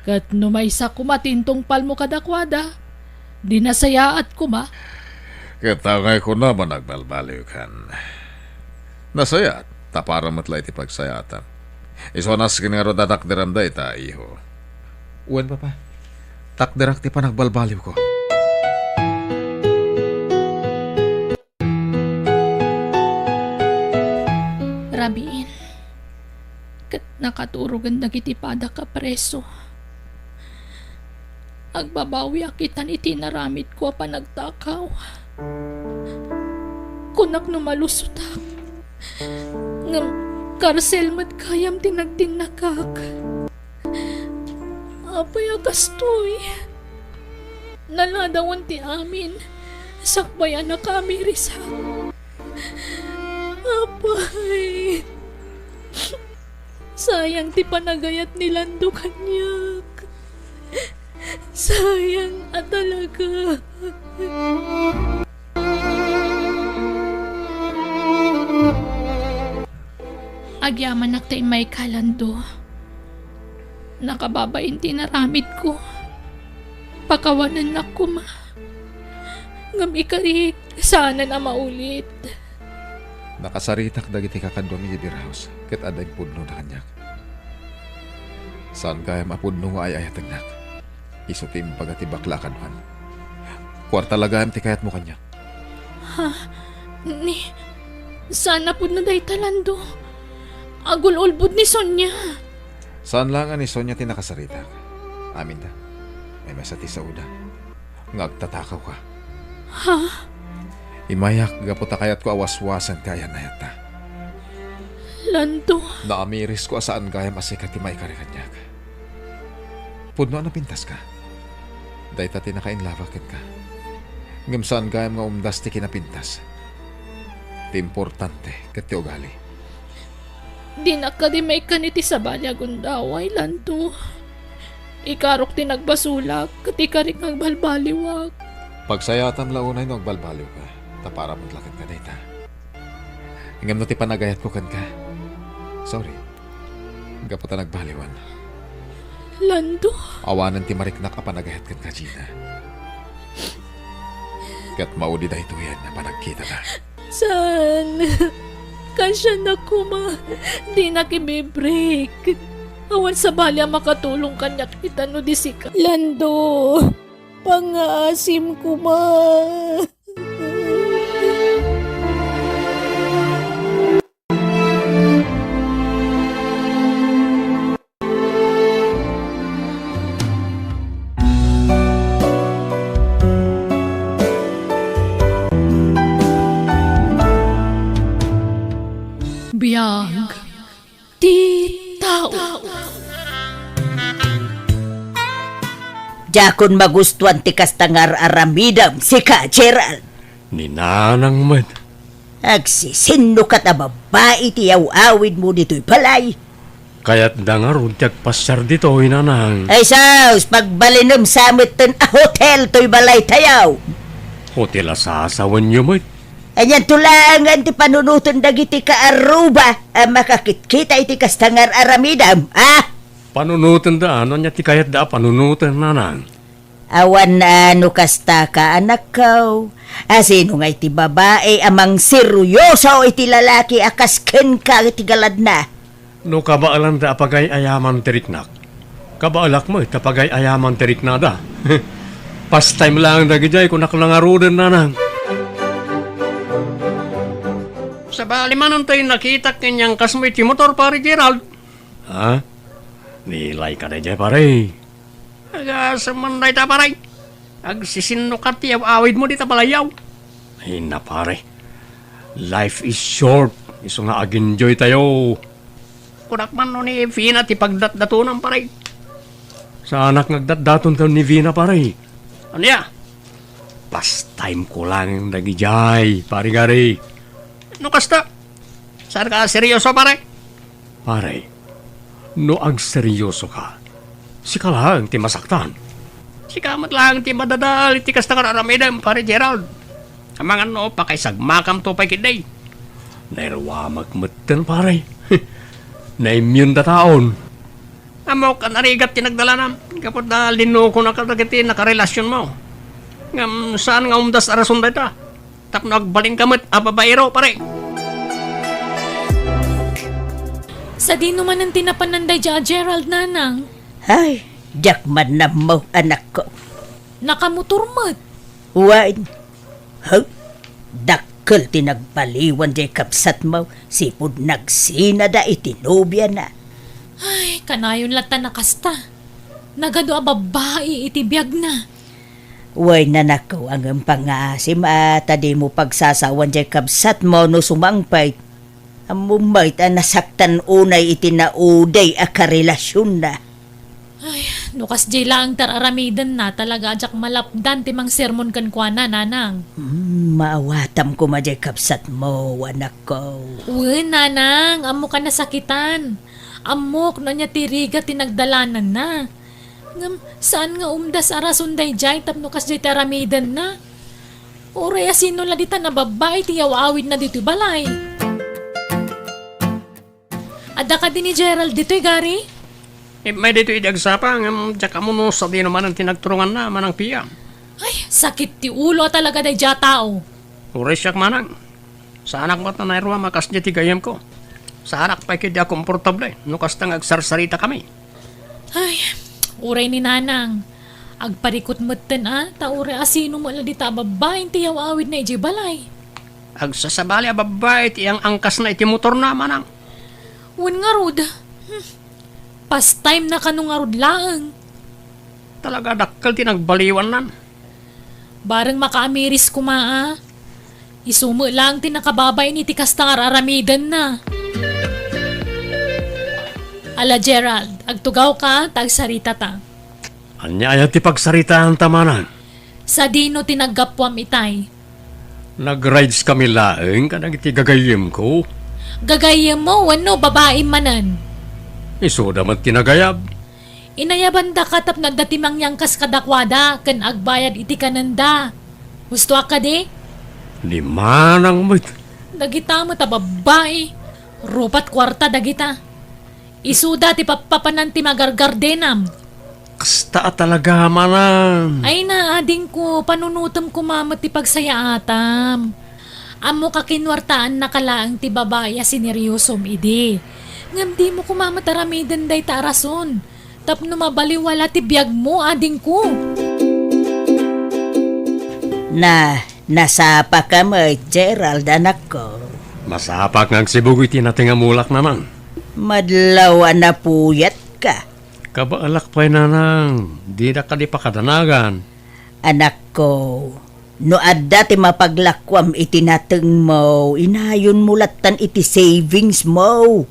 Ket no maysa koma ti intungpalmo kadakuada, di nasayaat koma. Ket angay kunam a nagbalbaliwkan. Nasayaat, ta para met la iti pagsayaatam. Isu a nasken ngarud a takderem dayta, iho. Wen, Papa. Takderak ti panagbalbaliwko. Rabiin, ket nakaturogen dagiti padak a preso. Agbabawiak itan iti inaramidko a panagtakaw. Kunak no malusotak, ngem karsel met gayam ti nagtinnakak. Apay a kastoy? Naladawan ti amin, sakbay a nakaamirisak. Apay, sayang ti panagayat ni Lando kaniak. Sayang a talaga. Agyamanak ta immayka, Lando. Nakababain ti inaramidko. Pakawanennak koma. Ngem ikarik, saanen a maulit. Nakasaritak dagiti kakaduam idiay beer house, ket adda impudnona kaniak. Saan gayam a pudno nga ay-ayatennak. Isu ti imbaga ti bakla a kaduan. Kuarta la gayam ti kayatmo kaniak. Ha? Ni, saan a pudno dayta, Lando. Agul-ulbod ni Sonia. Saan laeng a ni Sonia ti nakasaritak. Aminda. Maymaysa ti saoda nga agtatakawka. Ha? Immayak gapu ta kayatko a waswasen ti ayan-ayatta. Lando. Naamirisko a saan gayam a sika ti maikari kaniak. Pudno a napintaska. Dayta ti nakainlabak kenka. Ngem saan gayam nga umdas ti kinapintas. Ti importante ket ti ugali. Dinak kadi maikkan iti sabali a gundaway, Lando. Ikarok ti nagbasolak, ket ikarik nga agbalbaliwak. Pagsayaatam la unay no agbalbaliwka, ta para met la kenka dayta. Ngem no ti panagayatko kenka, sorry. Gapu ta nagbaliwan. Lando? Awanen ti mariknak a panagayat kenka, Gina. Ket maudi daytoyen a panagkitana. Saan? Kasianak koma. Dinak ibibreak. Awan sabali a makatulong kaniak ita no di sika. Lando, pangngaasim koma. Biag ti tao. Diakon magustuan ti kasta nga ar-aramidem, sika, Gerald. Ni Nanang met. Agsisinnuka ta babai ti yaw-awidmo ditoy balay. Kayatda ngarud ti agpasiar ditoy, Nanang. Ay sus, pagbalinem sa metten a hotel toy balaytayo. Hotel a sasawenyo met. Anianto laengen ti panunoten dagiti kaarruba a makakitkita iti kasta nga ar-aramidem, a? Panunotenda, no ania ti kayatda a panunoten, Nanang? Awan a no kasta ka, anakko. A sino nga iti babai a mangseryoso iti lalaki a kas kenka iti galadna? No kabaelanda a pagay-ayaman ti riknak, kabaelak met a pagay-ayaman ti riknada. Pastime laeng dagidiay, kunak la ngaruden, nanang. Sabali manen toy nakitak ken ni angkasmo iti motor, Pare Gerald. Ha? Nilay ka daydiay, pare. Agasem man dayta, pare. Agsisinnukat ti aw-awidmo dita balayyo. Ay na, pare. Life is short. Isu nga aginjoy tayo. Kunak man no ni Vina ti pagdatdatonam, pare. Saanak nga agdatdaton ken ni Vina, pare. Ania? Pastime ko lang dagidiay, pare Gary. No kasta, saan ka seryoso, pare? Pare, no agseryoso ka, sika laeng ti masaktan. Sika met laeng ti madadael iti kasta nga aramidem, Pare Gerald. Amangan no pakaisagmakamto pay ketdi. Nairuamak metten, pare. Naimmune dataon. Ammok a narigat ti nagdalanam, gapu ta linukonaka dagiti nakarelasionmo. Ngem saan nga umdas a rason dayta. Tapno agbalinka met a babaero, pare. Sadino manen ti napanan daydiay a Gerald, nanang? Ay, diak man nammo, anakko. Nakamotor met. Wen, ha? Dakkel ti nagbaliwan diay kabsatmo, sipud nagsinada iti nobiana. Ay, kanayon latta a kasta. Nagadu a babbai iti biagna. Wen, anakko, ngem pangngaasim a ta dimo pagsasawan diay kabsatmo no sumangpet. Ammom met a nasaktan unay iti naudi a karelasionna. Ay, no kasdiay laeng ti ar-aramidenna, talaga a diak malapdan ti mangsermon kenkuana, nanang. Hmm, maawatam koma diay kabsatmo, anakko. Wen, nanang, ammok a nasakitan. Ammok no ania ti rigat ti nagdalananna. Ngem saan nga umdas a rason daydiay tapno kasdiay ti aramidenna. Uray a sino la ditan a babbai ti yaw-awidna ditoy balay. Adda kadi ni Gerald ditoy, Gary? Immay ditoy idi agsapa, ngem diak ammo no sadino manen ti nagturonganna, Manang Pia. Ay, sakit ti ulo a talaga daydiay a tao. Uray siak, Manang. Saanak met a nairuam a kasdiay ti gayyemko. Saanak pay ketdi a komportable no kasta nga agsarsaritakami. Ay, uray ni Nanang. Agparikut metten a, ta uray a sino met la dita a babbai ti yaw-awidna idiay balay. Agsasabali a babbai ti ang-angkasna iti motorna, Manang. Wen ngarud. Hmm. Pastime na kano ngarud laeng. Talaga a dakkel ti nagbaliwannan. Bareng makaamiris koma a. Isu met laeng ti nakababain iti kasta nga ar-aramidenna. Ala, Gerald, agtugawka ta agsaritata. Ania aya ti pagsaritaanta, Manang? Sadino ti naggapuam itay? Nag-rideskami laeng kadagiti gagayyemko. Gagayyemmo wenno babaim manen? Isuda met ti nagayab. Inayabandaka tapno adda ti mangyangkas kadakuada ken agbayad iti kanenda. Husto a kadi? Ni Manang met. Dagita met a babbai. Rupat kuarta dagita. Isuda ti pappapanan ti magargardenam. Kasta a talaga, Manang. Ay na, adingko, panunotem koma met ti pagsayaatam. Ammok a kinuartaannaka laeng ti babai a sineryosom idi. Ngem dimo koma met aramiden dayta a rason tapno mabaliwala ti biagmo, adingko. Na, nasapaka met, Gerald, anakko. Masapak nga agsibugo iti nateng a mulak, Nanang. Madlaw a napuyatka. Kabaelak pay, Nanang. Dina kadi pakadanagan. Anakko, no adda ti mapaglakuam iti natengmo, inayonmo lattan iti savingsmo.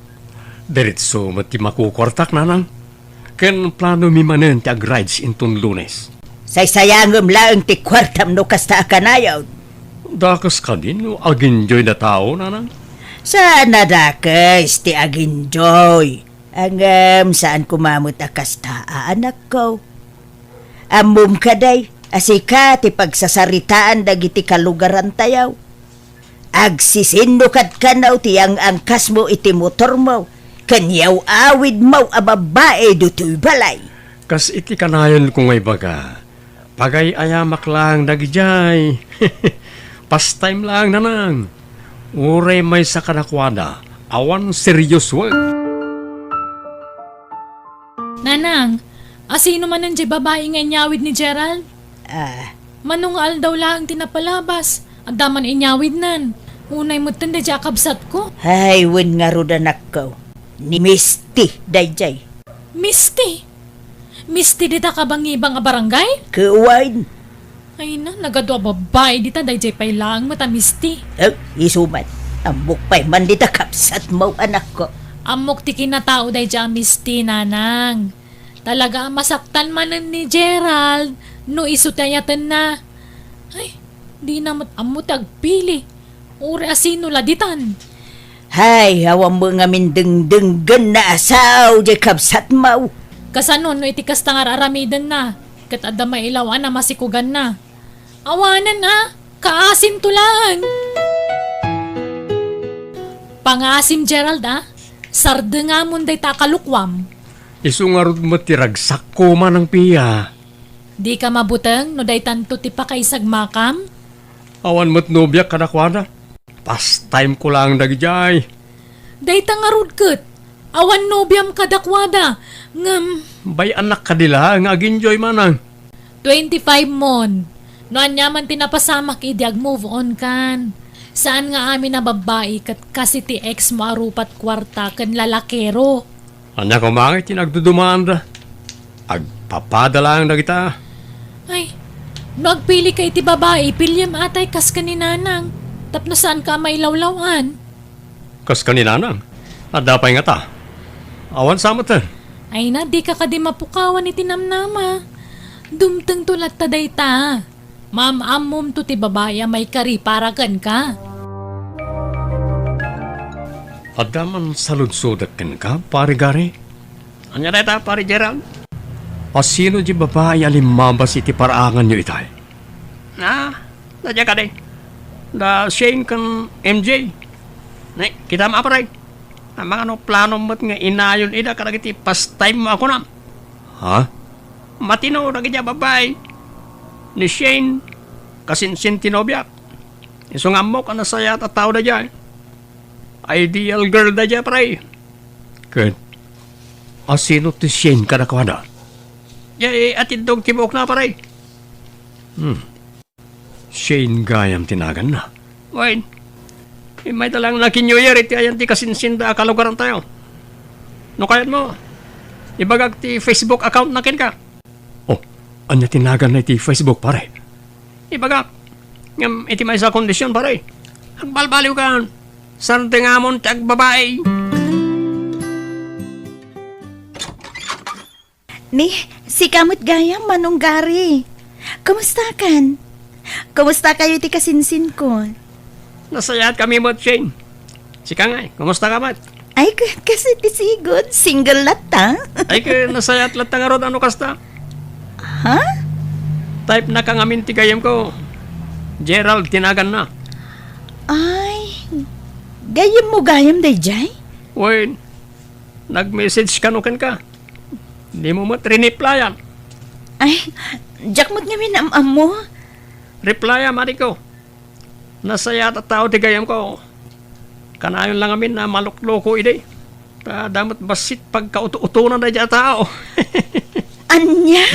Diretso met ti makukuartak, Nanang. Ken planomi manen ti ag-rides inton Lunes. Saysayangem laeng ti kuartam no kasta a kanayon. Dakes kadi no ag-enjoy dataon, Nanang? Saan a dakes ti ag-enjoy. Ngem saan koma met a kasta a anakko. Ammom kadi a sika ti pagsasaritaan dagiti kalugarantayo. Agsisinnukat kano ti ang-angkasmo iti motormo ken yaw-awidmo a babbai ditoy balay. Kas iti kanayonko nga ibaga, Pagay-ayamak laeng dagidiay. Pastime laeng, Nanang. Uray maysa kadakuada, awan seriosoek. Nanang, asino manen diay babai nga inyawid ni Gerald? Ah. Mano nga aldaw laeng ti napalabas, adda man inyawidnan. Unay metten daydiay a kabsatko. Ay, wen ngarud, anakko. Ni Misty daydiay. Misty? Misty dita kabangibang a barangay? Ket wen. Ay na, nagadu a babai dita, daydiay pay laeng met a Misty. Eh, isu man. Ammok pay man dita kabsatmo, anakko. Ammok ti kinatao daydiay a Misty, Nanang. Talaga a masaktan manen ni Gerald no isu ti ayatenna. Ay, dina met ammo ti agpili. Uray asino la ditan? Hay, awan met ngamin dengdenggenna a sao diay kabsatmo. Kasano no iti kasta nga ar-aramidenna, ket adda mailaw-an a masikuganna? Awanen a, kaasimto laeng. Pangaasim, Gerald, a. Sardengamon dayta a kalukuam. Isu ngarud met ti ragsakko, Manang Pia. Dika mabuteng no daytanto ti pakaisagmakam? Awan met nobiak kadakuada. Pastime ko laeng dagidiay. Dayta ngarud ket, awan nobiam kadakuada, ngem bay-annak kadi laeng nga ag-enjoy, Manang. Twenty-five mon. No ania man ti napasamak idi ag-move on kan. Saan nga amin a babbai ket kas iti ex mo a rupat kuarta ken lalakero. Ania koma ngay ti nagdudumaanda? Agpapada laeng dagita. Ay, no agpilika iti babai, piliem atay kas ken ni Nanang, tapno saanka a mailawlaw-an. Kas ken ni Nanang? Adda pay ngata? Awan sa met. Ay na, dika kadi mapukawan iti namnama. Dumtengto latta dayta. Maam-ammomto ti babai a maikari para kenka. Adda man saludsodek kenka, Pari Gary? Ania dayta, Pari Gerald? Asino diay babai a limmabas iti paraanganyo itay? Ah, da diay kadi. Da Shane ken M J. Ne, kitam a, pare. Amangan no planom met nga inayon ida kadagiti pastime mo a kunam. Ha? Matino dagiti a babbai. Ni Shane, kasinsin ti nobiak. Isu nga ammok a nasayaat a tao daydiay. Ideal girl daydiay, pare. Ket, asino ti Shane kadakuada? Diay atiddog ti buokna, pare. Hmm. Shane gayam ti naganna. Wen, immayda laeng naki-New Year iti ayan ti kasinsinda a kalugarantayo. No kayatmo, ibagak ti Facebook account na kenka. Oh, ania ti naganna iti Facebook, pare? Ibagak. Ngem iti maysa a kondisyon, pare. Agbalbaliwkan. Sardengamon ti agbabai. Ni, sika met gayam, Manong Gary. Kumustakan? Kumustakayo iti kasinsinko? Nasayaat kami met, Shane. Sika ngay, kumusta ka met? Ay, ka-, kas iti sigud, single latta. Ay, ka-, nasayaat latta ngarud a no kasta. Ha? Type na ka ngamin ti gayyemko. Gerald ti naganna. Ay, gayyemmo gayam daydiay? Wen, nag-message kano kenka. Dimo met riniplayan. Ay, diak met ngamin am-ammo. Replayam, adingko. Nasayaat a tao ti gayyemko. Kanayon la ngamin a malukloko idi. Ta adda met bassit pagkauto-utonan daydiay a tao. Ania?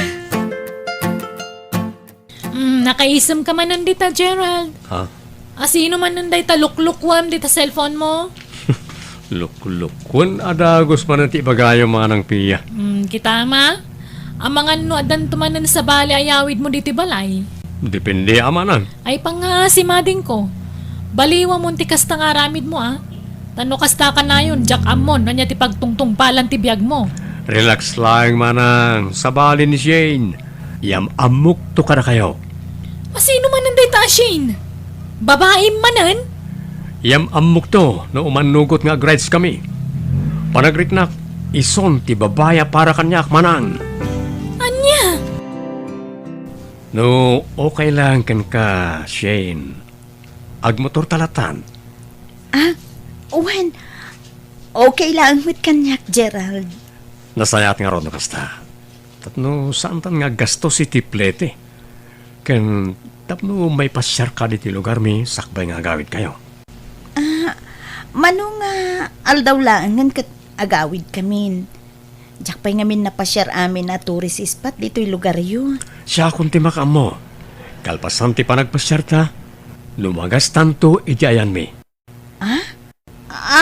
Mm, nakaisem ka manen dita, Gerald. Ha? Asino manen dayta luklukuam dita cellphone mo? Luklukuan a dagus manen ti ibagayam, Manang Pia. Mm, kita ma. Amangan no addanto manen sabali a yawid mo ditoy balay. Depende a, Manang. Ay, pangngaasim, adingko. Baliwamon ti kasta nga aramid mo, a. Ta no kasta kanayon, diak ammon no ania ti pagtungtungpalan ti biag mo. Relax laeng, Manang. Sabali ni Shane. Yam-ammokto kadakayo. Asino manen dayta a Shane? Babaim manen? Yam-ammokto no umannugot nga agrides kami. Panagriknak, ison ti babai a para kaniak, Manang. Ania? No okay lang kenka, Shane, agmotorta latan. Ah, wen, okay lang met kaniak, Gerald. Nasayaat ngarud no kasta. Tapno saantan nga aggastos iti plete. Ken tapno maipasiarka ditoy lugarmi sakbay nga agawidkayo. Ah, mano nga aldaw laengen ket agawidkamin? Diak pay ngamin napasiar amin a tourist spot ditoy lugaryo. Siakon ti makaammo. Kalpasan ti panagpasiarta, lumagastanto iti ayanmi. Ah?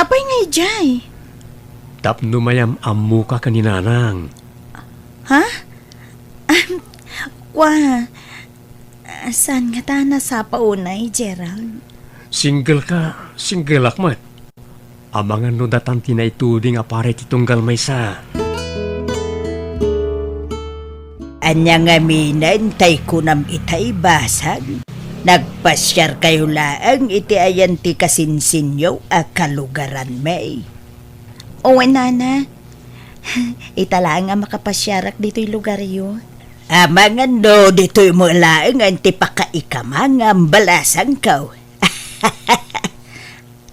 Apay nga idiay? Tapno mayam-ammoka ken ni Nanang. Ha? Kua, saan ngata a nasapa unay, Gerald? Single ka, single ak met. Amangan no datan ti naituding a pare ti tunggal maysa. Ania ngaminen tay kunam itay, basang? Nagpasiarkayo laeng iti ayan ti kasinsinyo a kalugaranmi. Wen, nana. Ita laeng a makapasiarak ditoy lugaryo. Amangan no ditoy met laengen ti pakaikamangam, balasangko.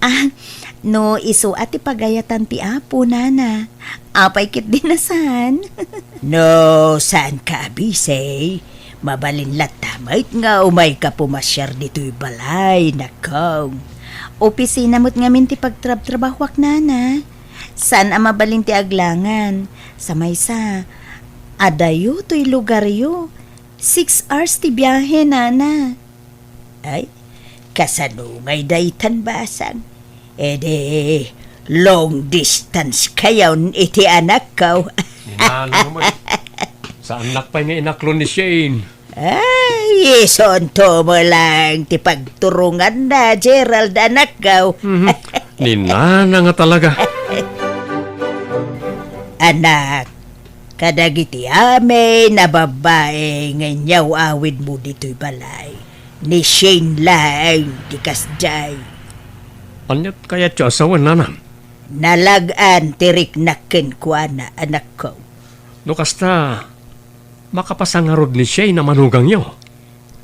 Ah, no isu a ti pagayatan ti Apo, nana, apay ketdi a saan? No saanka a busy, mabalin latta met nga umayka pumasiar ditoy balay, nakko. Opisina met ngamin ti pagtrabtrabahoak, nana. Saan a mabalin ti aglangan. Sa maysa, adayo toy lugaryo. Six hours ti biahe, nana. Ay, kasano ngay daytan, basang? Edi, long distance kayon iti anakko. Ni Nanang met. Saannak pay nga inaklon ni Shane. Ay, isunto mo lang ti pagturonganna, Gerald, anakko. Mhm. Ni Nanang nga talaga. Anak, kadagiti amin a babbai nga inyaw-awidmo ditoy balay, ni Shane laeng ti kasdiay. Aniat kayatyo a sawen, nanang? Nalag-an ti riknak kenkuana, anakko. No kasta, makapasa ngarud ni Shane a manugangyo?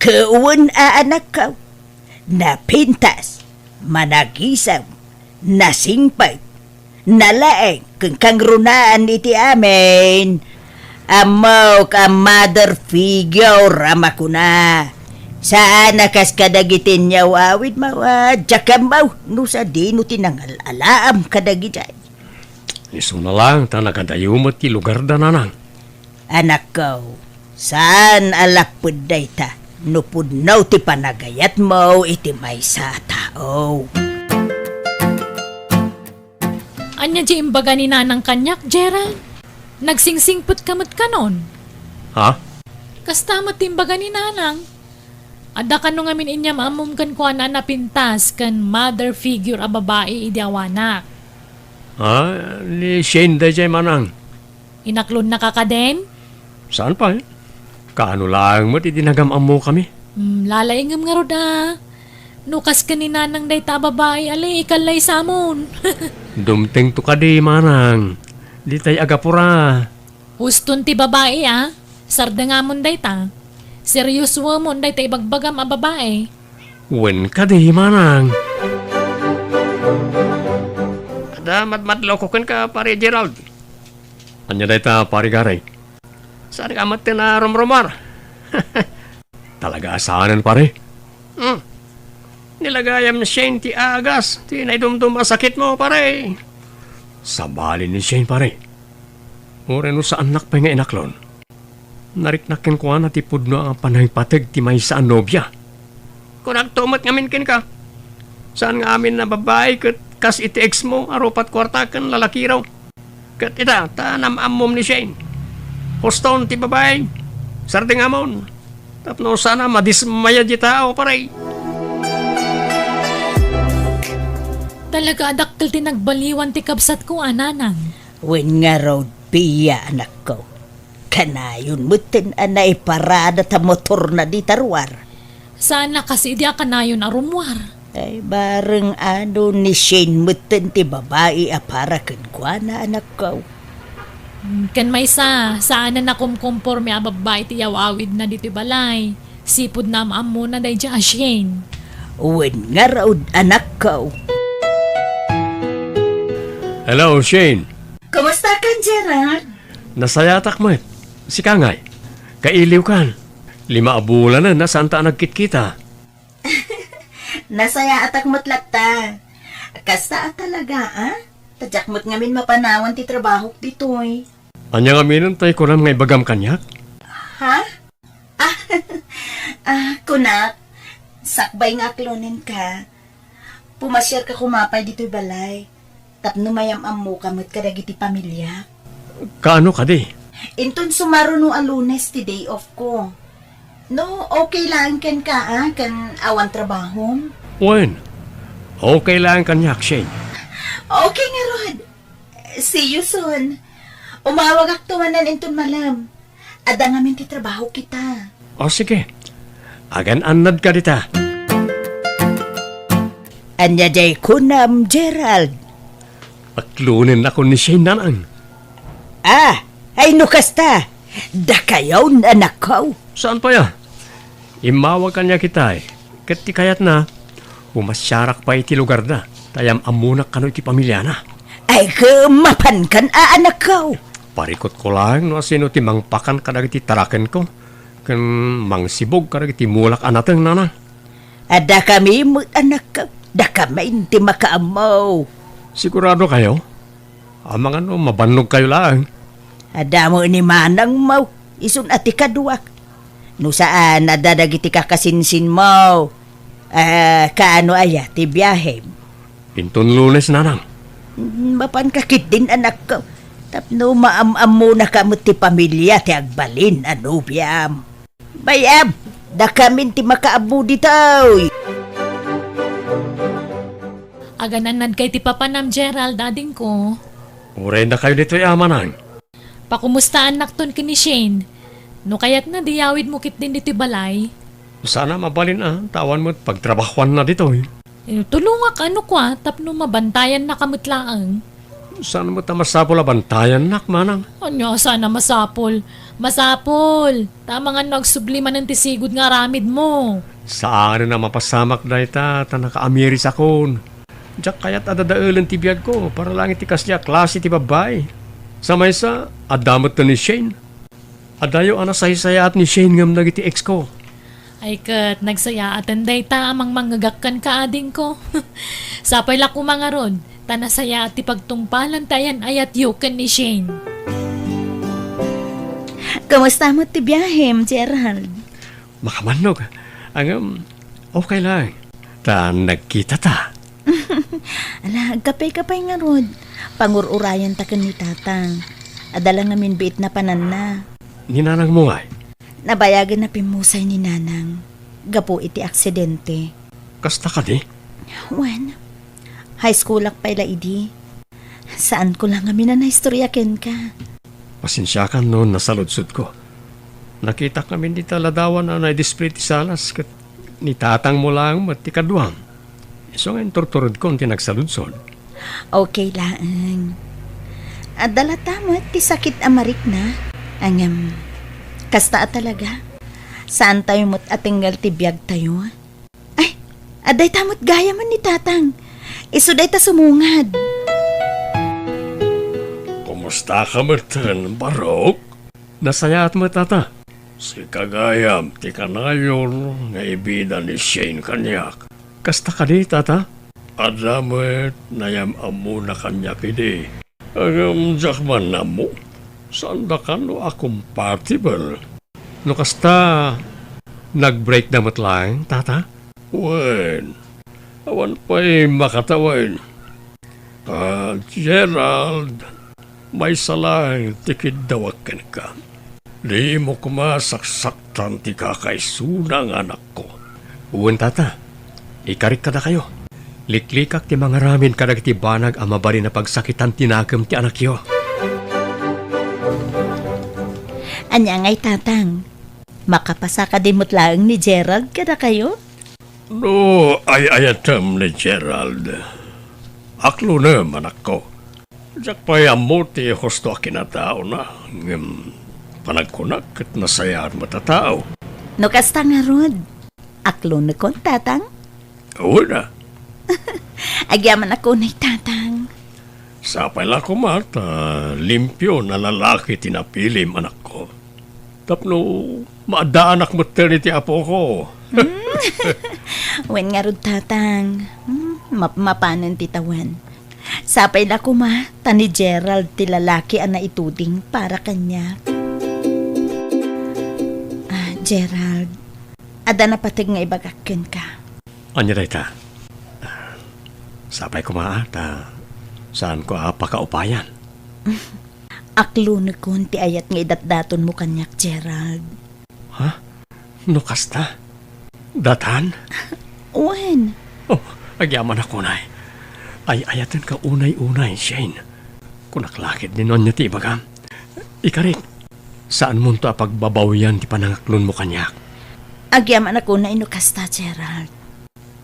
Ket wen a, anakko. Napintas, managisem, nasingpet, nalaeng, ken kangrunaan iti amin. Ammok a mother figure a makuna. Saan a kas kadagiti inyaw-awidmo, a diak ammo no sadino ti nangal-alaam kadagidiay. Isuna lang ta nagadayo met ti lugarda, nanang. Anakko, saan a lapped dayta no pudno ti panagayatmo iti maysa a tao. Ania ti imbaga ni Nanang kaniak, Gerald? Nagsingsingpetka met kanon? Ha? Kasta met ti imbaga ni Nanang. Adda kano ngamin inyam-ammom kenkuana a napintas ken mother figure a babai idi awanak? Ah, ni Shane daydiay, manang. Inaklonnaka kadin? Saan pay? Kaano laeng met idi nagam-ammokami? Hmm, lalaingem ngarud a. No kas ken ni Nanang dayta a babai, ali, ikallaysamon. Dumtengto kadi, manang. Ditay agapura. Huston ti babai, a. Sardengamon dayta. Seriosoemon dayta ibagbagam a babai. Wen kadi, manang. Adda madmadlawko kenka, Pare Gerald. Ania dayta, Pare Gary? Saanka metten a rumrumuar? Talaga a saanen, pare? Hmm. Ni lagayam Shane ti aagas ti naidumdum a sakitmo, pare. Sabali ni Shane, pare. Uray no saannak pay nga inaklon. Nariknak kenkuana ti pudno a panangipateg ti maysa a nobia. Kunakto met ngamin kenka, saan nga amin a babbai ket kas iti ex mo a rupat kuarta ken lalakiro. Ket ita, ta nam-ammom ni Shane. Huston ti babai, sardengamon. Tapno saan a madismaya ti tao, pare. Talaga a dakkel ti nagbaliwan ti kabsatko a, nanang. Wen ngarud, Pia, anakko. Kanayon metten a naiparada ta motorna dita ruar. Saan a kas idi a kanayon a rummuar. Ay, bareng ano ni Shane metten ti babai a para kenkuana, anakko. Hmm, ken maysa, saanen a kumkomporme a babbai ti iyaw-awidna ditoy balay. Sipud naam-ammona daydiay a Shane. Wen ngarud, anakko. Hello, Shane. Kumusta kan, Gerald? Nasayatak met. Sika ngay? Kailiw kan? Lima a bulanen a saanta a nagkitkita. Nasayaatak met latta. Kasta a talaga, a? Ta diak met ngamin mapanawan ti trabahok ditoy. Ania ngamin tay kunam nga ibagam kaniak? Ha? Ah, ah, kunak, sakbay nga aklonenka, pumasiarka koma pay ditoy balay tapno mayam-ammoka met kadagiti pamiliak. Kaano kadi? Inton sumaruno a Lunes ti day off ko. No, okay laeng kenka, a, ken awan trabahom? Wen, okay laeng kaniak, Shane. Okay ngarud. See you soon. Umawagakto manen inton malem. Adda ngamin ti trabaho kita. O, sige. Agan-annadka dita. Ania diay kunam, Gerald? Aklonennakon ni Shane, nanang. Ah, ay no kasta, dakayon, anakko. Saan pay a? Immawag kaniak itay, ket ti kayatna, pumasiarak pay iti lugarda, ta yam-ammonak kano iti pamiliana. Ay, ket mapankan a, anakko. Parikutko laeng no asino ti mangpakan kadagiti tarakenko, ken mangsibog kadagiti mulak a nateng, nanang. Adda kami met, anakko. Dakamin ti makaammo. Sigurado kayo? Amangan no mabannog kayo laeng. Adda mo ni manangmo, isun a ti kaduak. No saan, adda dagiti kakasinsinmo. Ah, kaano aya ti biahem? Inton Lunes, nanang. Mm, mapanka ketdin, anakko. Tapno maam-ammonaka met ti pamilia ti agbalin a nobiam. Bay-am, dakamin ti makaammo ditoy. Agan-annadka iti papanam, Gerald, adingko. Uray dakayo ditoy, a, manang. Pakumustaannakton ken ni Shane. No kayatna, di yawidmo ketdin ditoy balay. Saan a mabalin a, ta awan met pagtrabahoanna ditoy. Eh, tulongak, ano kua, tapno mabantayannaka met laeng. Saan met a masapul a bantayannak, manang? Ania, saan a masapul? Masapul! Ta amangan no agsubli manen ti sigud nga aramidmo. Saanen a mapasamak dayta, ta nakaamirisakon. Diak kayat a dadaelen ti biagko para laeng iti kasdiay a klase ti babbai. Sa maysa, adda met ni Shane. Adayo a nasaysayaat ni Shane ngem dagiti ex ko. Ay ket, nagsayaaten dayta a mangmangngegak kenka, adingko. Sapay la koma ngarud, ta nasayaat ti pagtungpalan ti ayan-ayatyo ken ni Shane. Kumusta met ti biahem, Gerald? Makamannog. Ngem, okay laeng. Ta nagkitata. Ala, agkape-kape ngarud. Pangur-urayanta ken ni Tatang. Adda la ngamin biit napananna. Ni nanangmo ngay? Nabayagen a pimmusay ni Nanang gapu iti aksidente. Kasta kadi? Wen, high schoolak pay la idi. Saanko la ngamin a naistorya kenka. Pasensiakan no nasaludsodko. Nakitak ngamin dita ladawan a naidisplay ti salas ket ni tatangmo laeng met ti kaduam. Isu nga inturturedkon ti nagsaludsod. Okay laeng. Adda latta met ti sakit a marikna. Ngem, kasta a talaga. Saantayo met a tengngal ti biagtayo. Ay, adda ita met gayamen ni Tatang. Isu dayta sumungad. Kumusta ka metten, Barok? Nasayaat met, Tata. Sika gayam ti kanayon nga ibida ni Shane kaniak. Kasta kadi, Tata? Adda met nayam-ammona kaniak idi. Ngem diak man ammo, saandaka no a compatible. No kasta, nag-break da met laeng, Tata? Wen, awan pay makatawen. Ah, Gerald, maysa laeng ti kiddawak kenka. Dimo koma saksaktan ti kakaisuna nga anakko. Wen, Tata. Ikarik kadakayo. Liklikak ti mangaramid kadagiti banag a mabalin a pagsakitan ti nakem ti anakyo. Ania ngay, Tatang? Makapasa kadi met laeng ni Gerald kadakayo? No ay-ayatem ni Gerald, aklonem, anakko. Diak pay ammo ti husto a kinataona, ngem panagkunak ket nasayaat met a tao. No kasta ngarud, aklonekon, Tatang? Wen a. Agyamanak unay, Tatang. Sapay la koma ta limpio a lalaki ti napilim, anakko. Tapno maaddaanak metten iti apoko. Hmm? Wen ngarud, Tatang. Hmm, map-, mapanen ti tawen. Sapay la koma, ta ni Gerald ti lalaki a naituding para kaniak. Ah, Gerald, adda napateg nga ibagak kenka. Ania dayta? Sapay koma, a, ta saanko a pakaupayan. Aklonekon ti ayat nga idatdatonmo kaniak, Gerald. Ha? No kasta? Datan? Wen. Oh, agyamanak unay. Ay-ayatenka unay-unay, Shane. Kunak la ketdi no ania ti ibagam. Ikarik, saanmonto a pagbabawian ti panangaklonmo kaniak. Agyamanak unay no kasta, Gerald.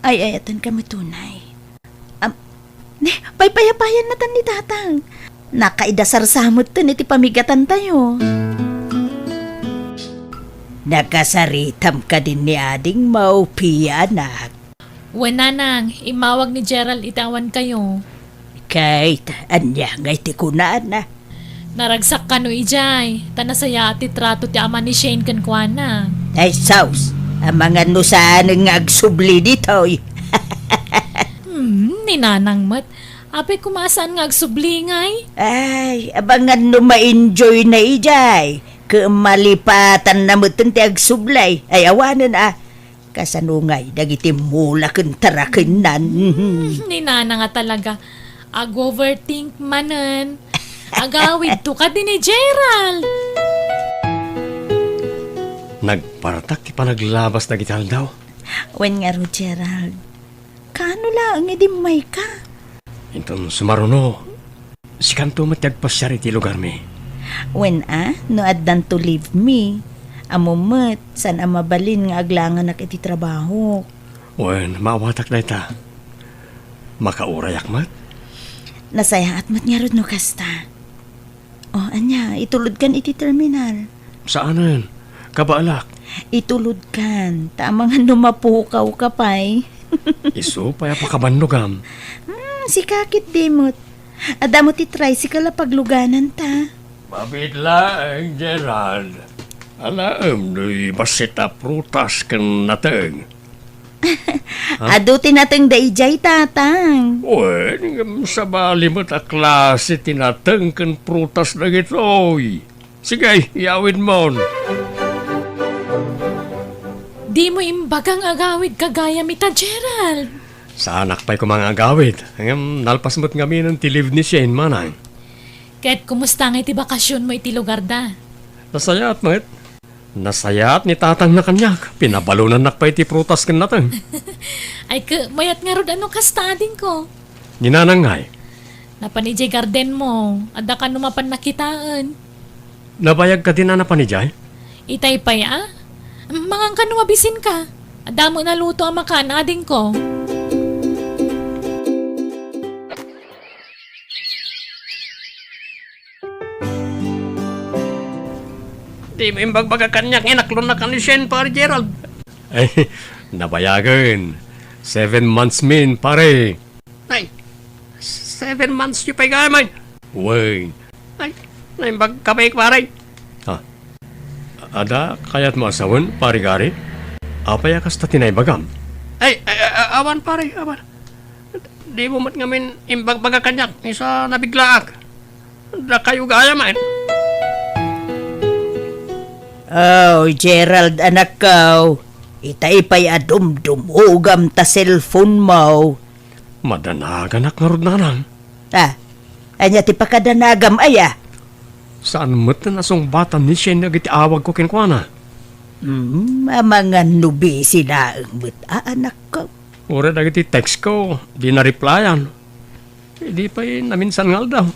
Ay-ayatenka met unay. Am, ne, paypayapayan natan ni Tatang. Nakaidasarsa metten iti pamigatantayo. Nakasaritam kadin ni adingmo, Pia, anak? Wen, Nanang, immawag ni Gerald iti awankayo. Ket ania ngay ti kunana? Naragsak kano idiay, ta nasayaat ti trato ti ama ni Shane kenkuana. Ay, sus! Amangan no saanen nga agsubli ditoy. Hmm, ni Nanang met. Apay koma a saan nga agsubli ngay? Ay, amangan no ma-enjoy na idiay. Ket malipatanna metten ti agsubli. Ay, awanen a. Kasano ngay dagiti mula ken tarakennan? Hmm, ni Nanang a talaga. Ag-overthink manen. Agawidto kadi ni Gerald. Nagpartak ti panaglabas dagiti aldaw. Wen ngarud, Gerald. Kaano laeng idi immayka? Inton sumaruno, sikanto met ti agpasiar iti lugarmi. Wen a, no addanto leave mi, ammom met, saan a mabalin nga aglanganak iti trabahok. Wen, maawatak dayta. Makaurayak met? Nasayaat met ngarud no kasta. Oh, ania, itulodkan iti terminal. Saanen? Kabaelak. Itulodkan, ta amangan no mapukawka pay. Isu pay a pakabannogam. Hmm, sika ketdi met. Adda met ti tricycle a paglugananta. Mabiit laeng, Gerald. Alaem no bassit a prutas ken nateng. Ha? Adu ti nateng daydiay, Tatang. Wen, ngem sabali met a klase ti nateng ken prutas dagitoy. Sige, iyawidmon. Dimo imbaga nga agawidka gayam ita, Gerald. Saanak pay koma nga agawid. Ngem nalpas met ngaminen ti leave ni Shane, manang. Ket kumusta ngay ti bakasionmo iti lugarda? Nasayaat met. Nasayaat ni tatangna kaniak. Pinabalonannak pay ti prutas ken nateng. Ay, ket mayat ngarud a no kasta, adingko. Ni nanang ngay? Napan idiay gardenmo. Adda kano mapan nakitaen. Nabayag kadin a napan idiay? Itay pay a? Mangan kano mabisinka. Adda met naluto a makan, adingko. Dimo imbagbaga kaniak nga inaklonnak ni Shane, Pare Gerald. Ay, nabayagen. Seven months min, pare. Ay, seven months yu pay gayam, ay. Wen. Ay, naimbagka pay, pare. Ha? Adda kayatmo a sawen, Pare Gary? Apay a kasta ti naibagam? Ay, ay, ay, awan, pare, awan. Dimo met ngamin imbagbaga kaniak, isu a nabiglaak. Dakayo gayam, ay. Oh, Gerald, anakko. Itay pay a dumdumogam ta cellphone mo. Madanaganak ngarud, nanang. Ah, ania ti pakadanagam aya? Saan met a nasungbatan ni Shane dagiti awagko kenkuana? Hmm, amangan no busy laeng met a anakko. Uray dagiti textko, di na-replyan. Idi pay naminsan nga aldaw.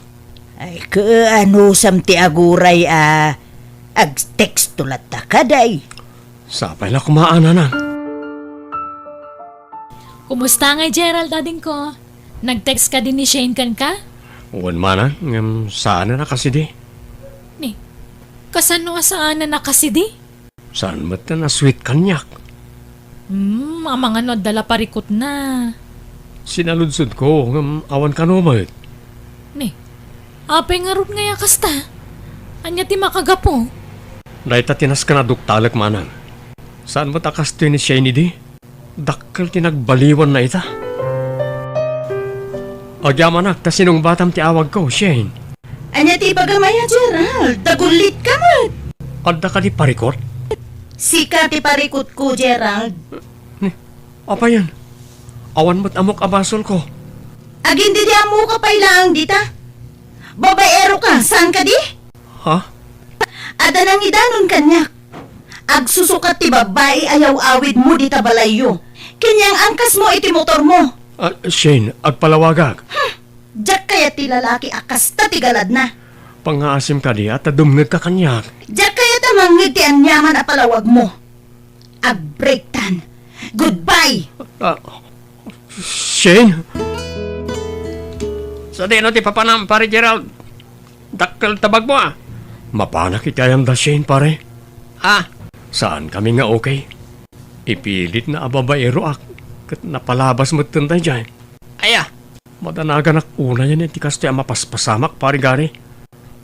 Ay, kaanusam ti aguray a agtexto latta kadi? Sapay la koma a, nanang. Kumusta ngay, Gerald, adingko? Nag-text kadi ni Shane kenka? Wen, manang, ngem saanen a kasidi. Ni, kasano a saanen a kasidi? Saan met a sweet kaniak? Hmm, amangan no adda la parikutna. Sinaludsodko, ngem awan kano met. Ni, apay ngarud ngay a kasta? Ania ti makagapu? Dayta ti nasken a duktalek, manang. Saan met a kastoy ni Shane idi? Dakkel ti nagbaliwanna ita. Agyamanak ta sinungbatam ti awagko, Shane. Ania ti ibagam aya, Gerald? Dagullitka met. Adda kadi parikut? Sika ti parikutko, Gerald. Ni, apayen? Awan met ammok a basolko. Agin didi ammoka pay laeng dita. Babaero ka, saan kadi? Ha? Adda nangidanon kaniak. Agsusukat ti babbai a yaw-awidmo dita balayyo. Ken yang angkasmo iti motormo. Ah, Shane, agpalawagak. Hmm. Diak kayat ti lalaki a kasta ti galadna. Pangngaasim kadi a ta dumngegka kaniak. Diak kayat a mangngeg ti aniaman a palawagmo. Agbreaktan. Goodbye! Ah, Shane? Sadino ti papanam, Pare Gerald? Dakkel ta bagmo, a. Mapanak iti ayanda, Shane, pare. Ah? Saan kami nga okay? Ipilitna a babaeroak, ket napalabas metten daydiay. Aya? Madanaganak unayen iti kastoy a mapaspasamak, Pare Gary.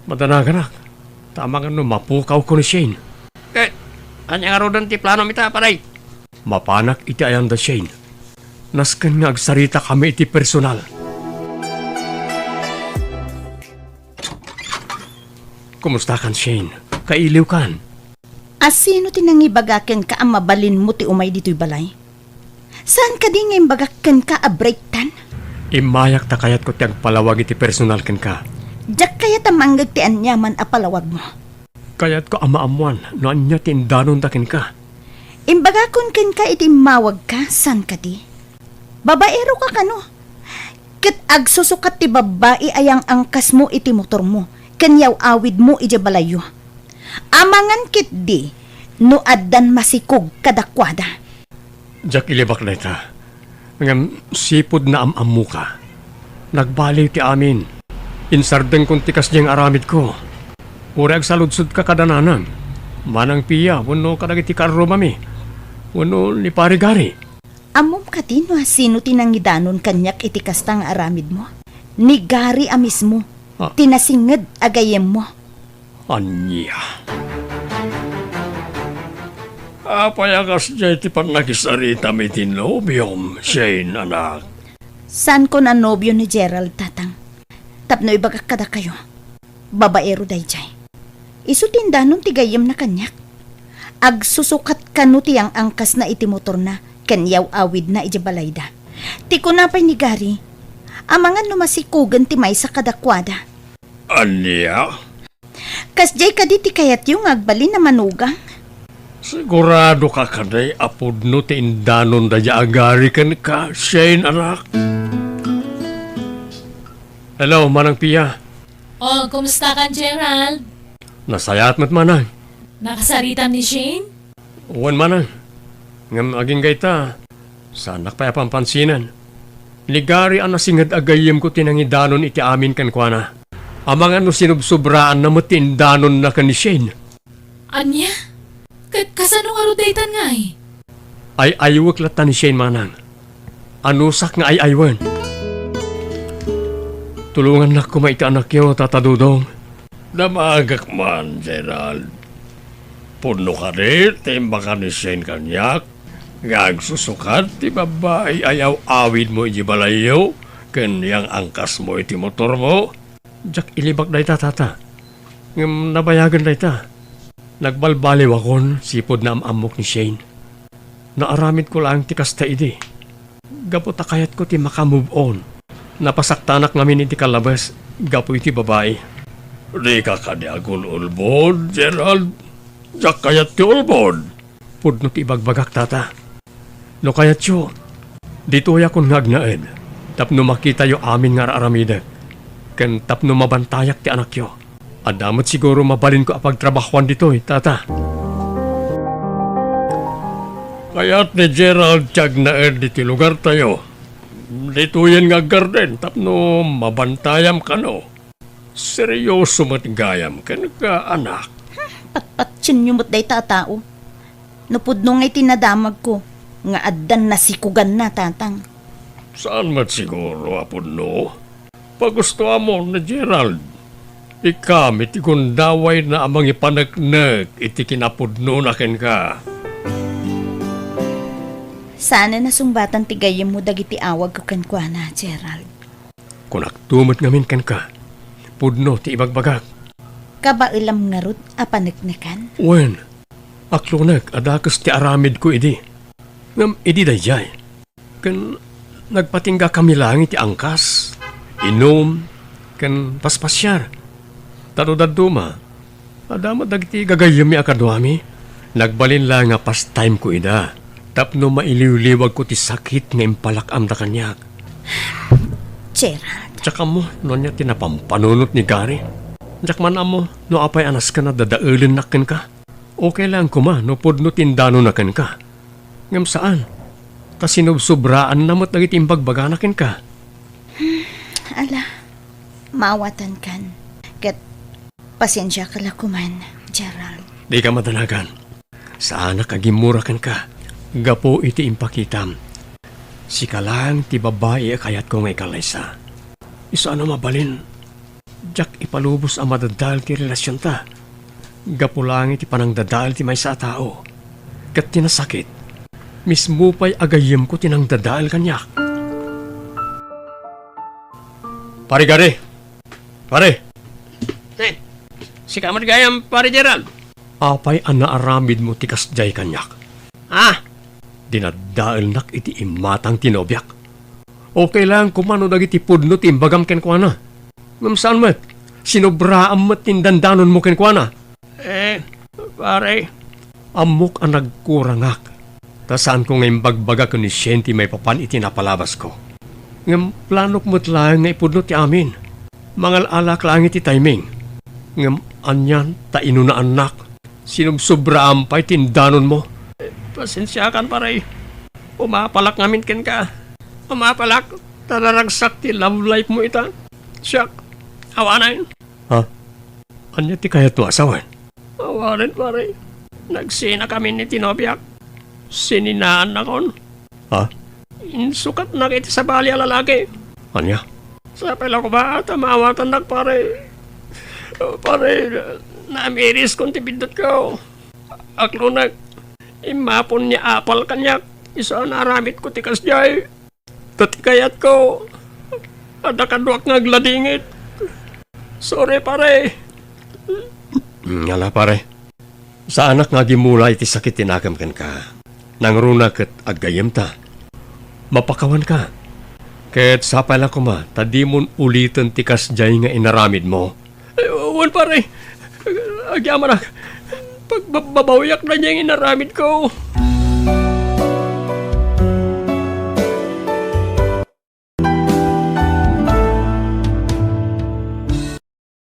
Madanaganak, ta amangan no mapukawko ni Shane. Eh, ania ngaruden ti planom ita, pare? Mapanak iti ayanda, Shane. Nasken nga agsaritakami iti personal. Kumustakan, Shane? Kailiwkan? A sino ti nangibaga kenka a mabalinmo ti umay ditoy balay? Saan kadi nga imbagak kenka a breaktan? Immayak ta kayatko ti agpalawag iti personal kenka. Diak kayat a mangngeg ti aniaman a palawagmo. Kayatko a maammoan no ania ti indanonda kenka. Imbagakon kenka iti immawagka, saan kadi? Babaero ka kano? Ket agsusukat ti babbai a yang-angkasmo iti motormo ken yaw-awidmo idiay balayyo. Amangan ketdi no addan masikog kadakuada. Diak ilibak dayta. Ngem sipud naam-ammoka. Nagbaliw ti amin. Insardengkon ti kasdiay nga aramidko. Uray agsaludsodka kada nanang, Manang Pia, wenno kadagiti kaarrumami, wenno ni Pare Gary. Ammom kadi no asino ti nangidanon kaniak iti kasta nga aramidmo? Ni Gary a mismo, Ah. ti nasinged a gayyemmo. Ania? Apay a kasdiay ti pannakisaritam iti nobiom, Shane, anak? Saanko a nobio ni Gerald, tatang. Tapno ibagak kadakayo, babaero daydiay. Isu ti indanon ti gayyemna kaniak. Agsusukat kano ti yang-angkasna iti motorna ken yaw-awidna idiay balayda. Ti kuna pay ni Gary, amangan no masikogen ti maysa kadakuada. Ania? Kasdiay kadi ti kayatyo nga agbalin a manugang? Siguradoka kadi a pudno ti indanon daydiay a Gary kenka, Shane, anak? Hello, Manang Pia. Oh, kumustakan, Gerald? Nasayaat met, manang. Nakasaritam ni Shane? Wen, manang. Ngem agingga ita, saanak pay a pampansinen. Ni Gary a nasinged a gayyemko ti nangidanon iti amin kenkuana. Amangan no sinubsobraanna met ti indanonna ken ni Shane. Ania? Ket kasano ngarud daytan ngay? Ay-aywek latta ni Shane, manang. Anusak nga ay-aywen. Tulongannak koma iti anakyo, Tata Dodong. Damagek man, Gerald. Pudno kadi ti imbagak ni Shane kaniak nga agsusukat ti babbai a yaw-awidmo iti balayyo ken yang-angkasmo iti motormo? Diak ilibak dayta, Tata. Ngem nabayagen dayta. Nagbalbaliwakon sipud naam-ammok ni Shane. Naaramidko laeng ti kasta idi. Gapu ta kayatko ti maka-move on. Napasaktanak ngamin iti kallabes gapu iti babai. Dika kadi agul-ulbod, Gerald. Diak kayat ti ulbod. Pudno ti ibagbagak, Tata. No kayatyo, ditoyakon nga agnaed tapno makitayo amin nga ar-aramidek, ken tapno mabantayak ti anakyo. Adda met siguro mabalinko a pagtrabahoan ditoy, Tata. Kayat ni Gerald ti agnaed ditoy lugartayo. Ditoyen nga aggarden tapno mabantayam kano. Seryoso met gayam kenka, anak. Hmm, patpatienyo met dayta a tao. No pudno ngay ti nadamagko nga addan nasikoganna, Tatang. Saan met siguro a pudno? Pagustoamon ni Gerald. Ikami ti gundawayna a mangipaneknek iti kinapudnona kenka. Saanen a sungbatan ti gayyemmo dagiti awagko kenkuana, Gerald. Kunakto met ngamin kenka, pudno ti ibagbagak. Kabaelam ngarud a paneknekan? Wen, aklonek a dakes ti aramidko idi. Ngem idi daydiay, ken nagpatinggakami laeng iti angkas, inum, ken paspasiar. Ta no dadduma, adda met dagiti gagayyemmi a kaduami. Nagbalin laeng a pastimeko ida tapno mailiwliwagko ti sakit nga impalak-amda kaniak. Gerald. Diak ammo no ania ti napampanunot ni Gary. Diak man ammo no apay a nasken a dadaelennak kenka. Okay laeng koma no pudno ti indanonna kenka. Ngem saan, ta sinubsobraanna met dagiti imbagbagana kenka. Ala, maawatankan. Ket pasensiaka la koman, Gerald. Dika madanagan. Saanak a gimmura kenka gapu iti impakitam. Sika laeng ti babai a kayatko nga ikallaysa. Isu a no mabalin, diak ipalubos a madadael ti relasionta. Gapu laeng iti panangdadael ti maysa a tao. Ket ti nasakit, mismo pay a gayyemko ti nangdadael kaniak. Pare Gary! Pare! Eh, sika met gayam, Pare Gerald? Apay a naaramidmo ti kasdiay kaniak? Ah! Dinaddaelnak iti imatang ti nobiak. Okay laeng koma no dagiti pudno ti imbagam kenkuana. Ngem saan met, sinubraam met ti indandanonmo kenkuana. Eh, pare. Ammok a nagkurangak, ta saanko nga imbagbaga ken ni Shane ti maipapan iti napalabasko. Ngem planok met laeng nga ipudno ti amin. Mangal-alak laeng iti timing. Ngem anian ta inunaannak? Sinubsobraam pay ti indanonmo. Pasensiakan, pare. Umapalak ngamin kenka. Umapalak ta naragsak ti love life mo ita. Siak, awanen. Ha? Ania ti kayatmo a sawen? Awanen, pare. Nagsinakamin iti nobiak. Sininaannakon. Ha? Insukatnak iti sabali a lalaki. Ania? Sapay la koma ta maawatannak, pare. Pare, namiriskon ti biddutko. Aklonek, immapon ni apal kaniak, isu a naaramidko ti kasdiay. Ta ti kayatko, adda kaduak nga agladingit. Sorry, pare. Mm, ala, pare. Saanak nga agimula iti sakit ti nakem kenka. Nangruna ket aggayyemta. Mapakawanka. Ket sapay la koma ta dimon uliten ti kasdiay nga inaramidmo. Eh, wen, pare. Agyamanak. Pagbabbabawiak daydiay nga inaramidko.